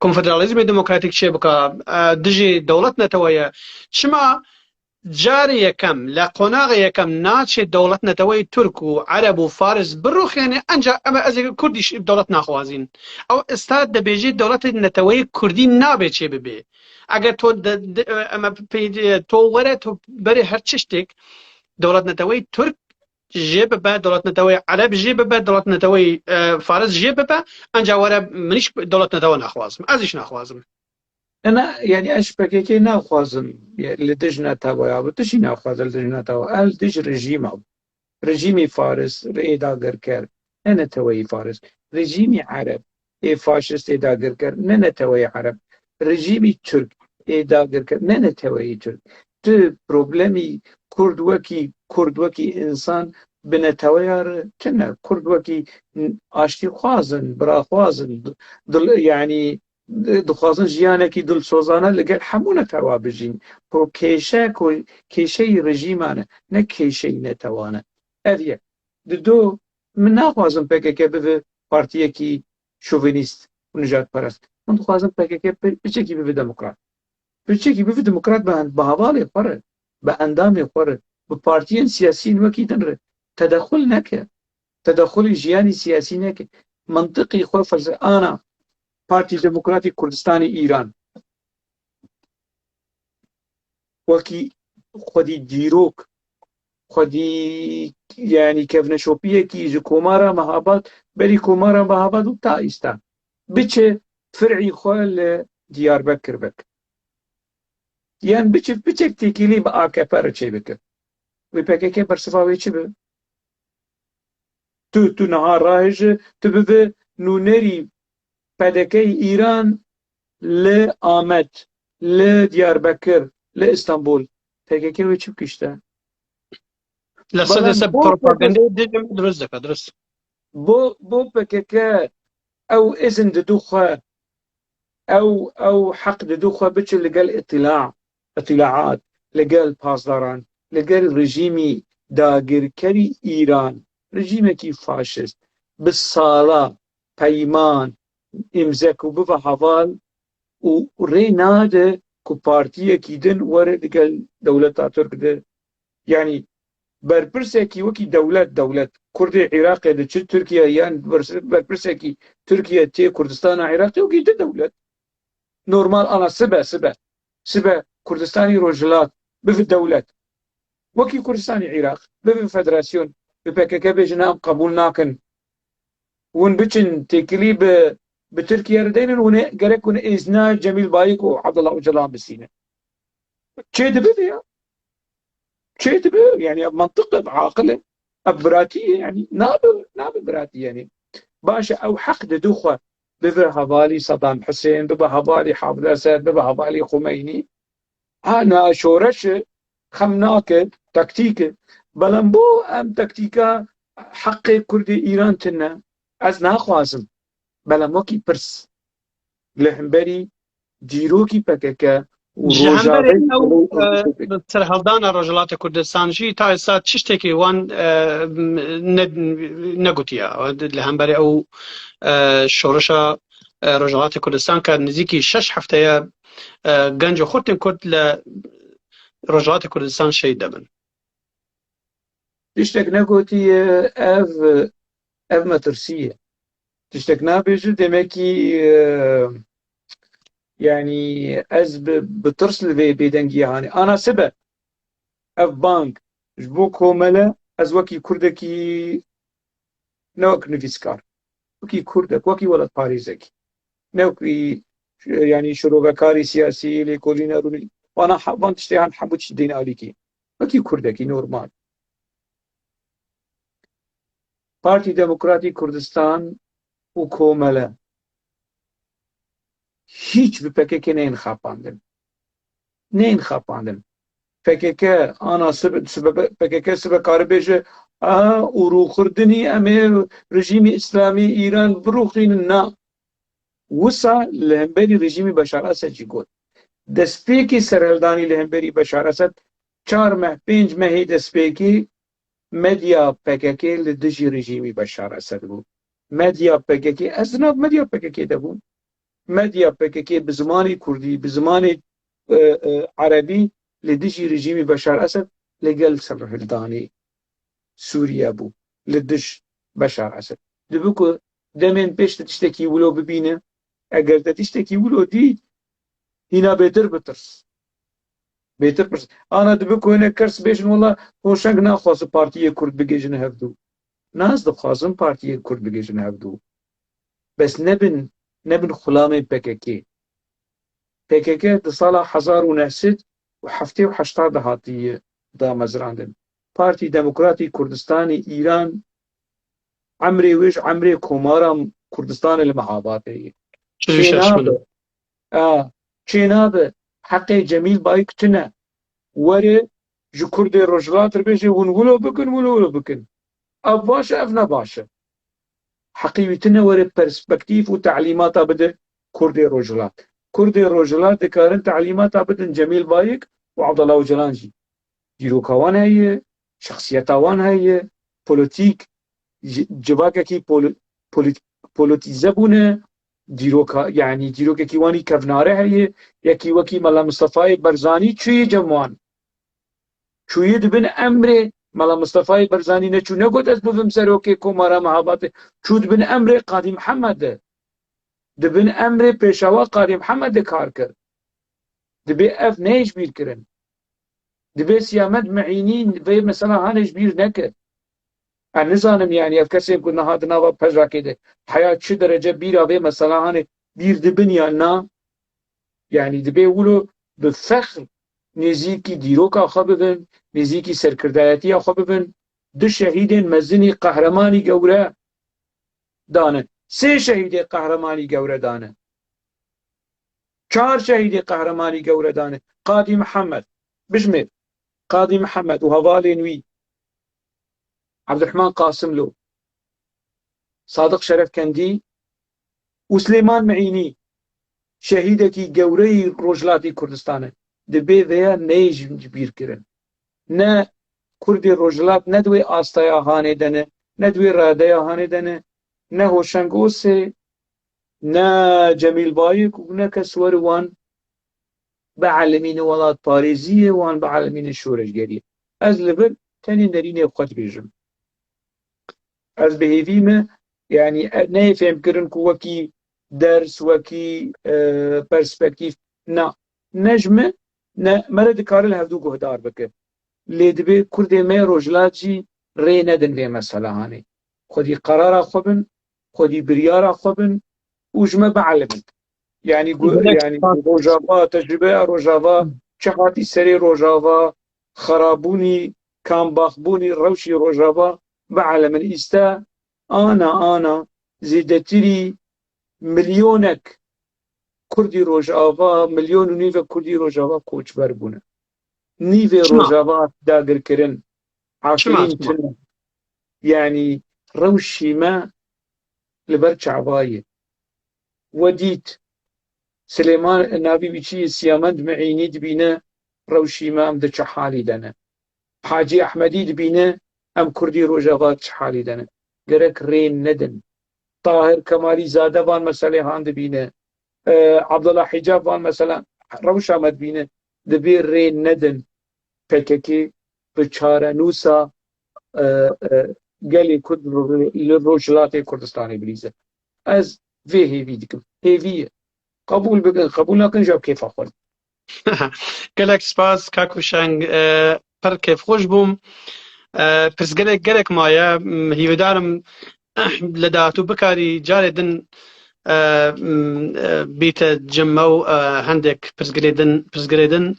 konfederalîzmê demokratîk çêbika, e, dijî dewlet netewe ye. Çima Carê yekem, li qonaxê yekem naçê dewlet neteweyê Tirk û Ereb û Faris biruxêne, enca em, ez ê Kurdî ş-, dewlet naxwazîn. Ew esta dibêjê dewletê neteweyê Kurdî nabe çê bibe. Eger to de, de, em, pey-, to were, to berê her çiştek, dewlet neteweyê Tirk jê bibe, dewlet neteweyê Ereb jê bibe, dewlet neteweyê, e, Faris jê bibe, enca were min îş dewlet netewe naxwazim. Ez îş naxwazim. Ena, yanî ez ji P K K naxwazim, ye, li dij neteweya bi, tu jî naxwaze li dij netewe. Ez li dij rejîma bi. Rejîmê Faris, ê dagirker, ne neteweyî Faris. Rejîmê Ereb, ê faşist, ê dagirker, ne neteweyî Ereb. Rejîmê Tirk, ê dagirker, ne neteweyî Tirk. Tu problemî Kurd wekî, Kurd wekî însan bi neteweya re tune. Kurd wekî aştîxwaz in, biraxwaz in, dil, yanî di-, dixwazin jiyanekî dilsozane li gel hemû netewa bijîn. Ku kêşe, ku kêşeyî rejîman e, ne kêşeyî netewan e. Ev yek. Di do, min naxwazim P K K bibe partiyekî şovînîst û nijadperest. Min dixwazim P K K pi-, piçekî bibe demokrat. Piçekî bibe demokrat bi, bi hevalê xwe re, bi endamê xwe re, bi partiyên siyasî wekî din re tedexul neke. Tedexulê jiyanê siyasî neke. Mintiqî xwe, felse-, ana Partî Demokratîk Kurdistanê Îran wekî xwedî dîrok, xwedî, yanî kevneşopiyekî ji Komara Mehabad, berî Komara Mehabad û ta îsta biçe fir'î xwe li Diyarbekir bik. Yan biçe, biçek têkilî bi A K P re çêbike. Wê P K K bersiva wê çi be? Tu, tu niha rahêje, tu bibe nûnerî P D K'yê Îran li Amed, li Diyarbekir, li Îstanbul. P K K wê çi bikişte? Li ser, li ser propagandayê dijî me dirust dike, dirust. Bo, bo P K K ew izin didu xwe, ew, ew heq didu xwe biçe li gel îtila, îtilaat, li gel pasdaran, li gel rejîmî dagirkerî Îran, rejîmekî faşist, bi sala peyman îmze ku bibe heval û rê nade ku partiyekî din were digel dewleta Tirk de. Yanî berpirsekî wekî dewlet, dewlet, Kurdê Iraqê diçe Tirkiye yan berpirse-, berpirsekî Tirkiye tê Kurdistana Iraqê wekî di dewlet. Normal ana sibe, sibe. Sibe Kurdistanî Rojhilat bibe dewlet. Wekî Kurdistanê Iraq, bibe federasyon, bi P K K bêjin em qebûl nakin. Hûn biçin têkilî bi, bi Tirkiye re deynin, hûn ê, gerek hûn êzna Cemîl Bayik û Abdullah Ocalan bisînin. Çê dibe ya. Çê dibe, yanî ev mantiq e, ev aqil e. Ev biratî ye, yanî nabe, nabe biratî, yanî. Baş e, ew heq didu xwe bibe hevalî Saddam Husên, bibe hevalî Hafid Esed, bibe hevalî Xumeynî. Ha, na şoreş e, xem nake, taktîk e. Belem bo em taktîka heqê Kurdê Îran tune, ez naxwazim. Belem wekî pirs li hemberî dîrokî P K K û Ji hemberî ew, e, serhildana Rojhilatê Kurdistan jî ta êsta tiştekî wan, e, ne-, negotiye, li hemberî ew, e, şoreşa, e, Rojhilatê Kurdistan ke nizîkî şeş hefte ye, e, genco xurtên Kurd li Rojhilatê Kurdistan şehîd dibin. Tiştek negotiye, ev, ev metirsî ye. Tiştek nabêje, demekî, e, yanî ez bi, bi tirs li vê bêdengiyê hanê. Ana sibe, ev bang ji bo komele, ez wekî Kurdekî, ne wek nivîskar, wekî Kurdek, wekî welatparêzekî, ne wekî, yanî şirovekarî siyasî, lêkolîna rûnî, wana he-, van tiştê han hemû tişt dîn alîkî. Wekî Kurdekî normal. Partî Demokratî Kurdistan û Komele hîç bi P K K neyên xapandin. Neyên xapandin. P K K ana sibe, sibe, P K K sibe kare bêje, a, û rûxirdinî em ê rejîmî îslamî Îran birûxînin, na. Wisa li hemberî rejîmî Beşar Esed jî got. Destpêkê serhildanî li hemberî Beşar Esed çar meh, pênc mehê destpêkê medya P K K li dijî rejîmî Beşar Esed bû. Medya P K K, ez di nav medya P K K de bûm. Medya P K K bi zimanê kurdî, bi zimanê, e, e, erebî li dijî rejîmî Beşar Esed li gel serhildanê Sûriye bû, li dij Beşar Esed. Dibe ku demên pêş te tiştekî wilo bibîne, eger te tiştekî wilo dît, hîna bêtir bitirs. Bêtir pirs. Ana dibe ku hinek kes bêjin, wela Hoşeng naxwaze partiyê Kurd bigihîjin hevdû. Na, ez dixwazim partiyê Kurd bigihîjin hevdû. Bes nebin, nebin xulamê P K K. P K K di sala hezar û neh sed û heftê û heşta de hatiye damezrandin. Partî Demokratî Kurdistanê Îran emrê wê ji emrê Komara Kurdistanê li Mehabatê ye. Çil û şeş Çênabe. A, çênabe. Heqê Cemîl Bayik tune. Were ji Kurdê Rojhilat re bêje, hûn wilo bikin, wilo, wilo bikin. Ev baş e, ev ne baş e. Heqê wî tune were perspektîf û telîmata bide Kurdê Rojhilat. Kurdê Rojhilat dikarin telîmata bidin Cemîl Bayik û Abdullah Ocalan jî. Dîroka wan heye, şexsiyeta wan heye, polotîk, ci-, civakekî poli-, polit-, polotîze bûne, dîroka, yanî dîrokekî wan î kevnare heye, yekî wekî Mela Mistefayê Barzanî çûyî cem wan. Çûyî di bin emrê Mela Mistefayê Barzanî neçû negot ez bibim serokê Komara Mehabatê. Çû di bin emrê Qadî Mihemed de. Di bin emrê Pêşawa Qadî Mihemed de kar kir. Dibê ev neyê ji bîr kirin. Dibê Siyamed Miînî vê mesela hanê ji bîr neke. Ez nizanim, yanî ev kesên ku niha di nava PJAKê de heya çi derece bîra vê mesela hanê bîr dibin ya na, yanî dibê wilo bi fexr nêzîkî dîroka xwe bibin, nêzîkî serkirdayetiya xwe bibin. Du şehîdên mezinî qehremanî gewre dane. Sê şehîdê qehremanî gewre dane. Çar şehîdê qehremanî gewre dane. Qadî Mihemed, bijmêr, Qadî Mihemed û hevalên wî, Ebdurehman Qasimlo, Sadiq Şerefkendî û Silêman Miînî, şehîdekî gewreyî Rojhilatî Kurdistan e. Dibê vêya neyê ji, ji bîr kirin. Ne Kurdê Rojhilat ne di wê astaya hanê de ne, ne di wê radeya hanê de ne, ne Hoşeng Osê, ne Cemîl Bayik û ne kes were wan bielimîne welatparêziyê, wan bielimîne şoreşgeriyê. Ez li vir tenê nerînê xwe dibêjim. Ez bi hêvî me, yanî, e, neyê fêhm kirin ku wekî ders, wekî, e, perspektîf, na, ne ji me, ne, me re dikare li hevdû guhdar bike. Lê dibê Kurdê me Rojhilat jî rê nedin vê mesela hanê. Xwedî qerara xwe bin, xwedî biryara xwe bin û ji me bielimin. Yanî gu-, Gelek yanî spas. Rojava, tecrûbeya Rojava, çi hatî serê Rojava, xerabûnî, kambaxbûnî, rewşî Rojava bielimin. Îste ana ana zêdetirî milyonek Kurdî Rojava, milyon û nîvek Kurdî Rojava koçber bûne. Nîvê Çima? Rojava dagirkirin, Çima, Efrîn çima? Tune. Yanî rewşî me li ber çava ye. We dît, Silêman navî wî çi ye? Siyamend Miînî dibîne rewşî me em di çi halî de ne. Hacî Ehmedî dibîne em Kurdî Rojava çi halî de ne. Gerek rê nedin. Tahir Kemalîzade van meselê han dibîne. E, Abdullah Hicab van mesela rewşa me dibîne. Divê rê nedin P K K bi çarenûsa, e, e, gelê Kurd li Rojhilatê Kurdistanê bilîze. Ez vê hêvî dikim. Hêvî ye. Qebûl bikin, qebûl nakin, ji kêfa xwe. Gelek spas, Kak Huşeng. E, pir kêfxweş bûm. E, pirsgirêk gelek maye. M, Hîvêdar im li dahatû bikarî carê din, e, m, e, bîte cem me û, e, hendek pirsgirê din, pirsgirê din,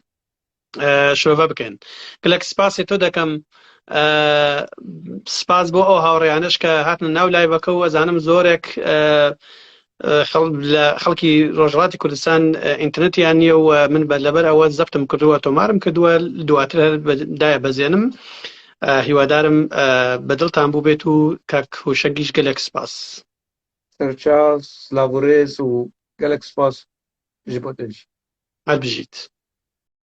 e, şirove bikin. Gelek spasê to dekem. E, spas bo ew hawrêyane ji ke hatine nav live-eke û ez zanim zorek, e, e, xel-, li xelkî Rojhilatê Kurdistan, e, înternetiyan niye û, e, min be-, leber ewe zebtim kirdiwe, tomarim kirdiwe, li duatir her be-, daye bezênim. E, hîwadarim, e, bi diltan bûbêt û Kak Huşengî jî gelek spas. Serçav, silav û rêz û gelek spas ji bo te jî. Her bijît.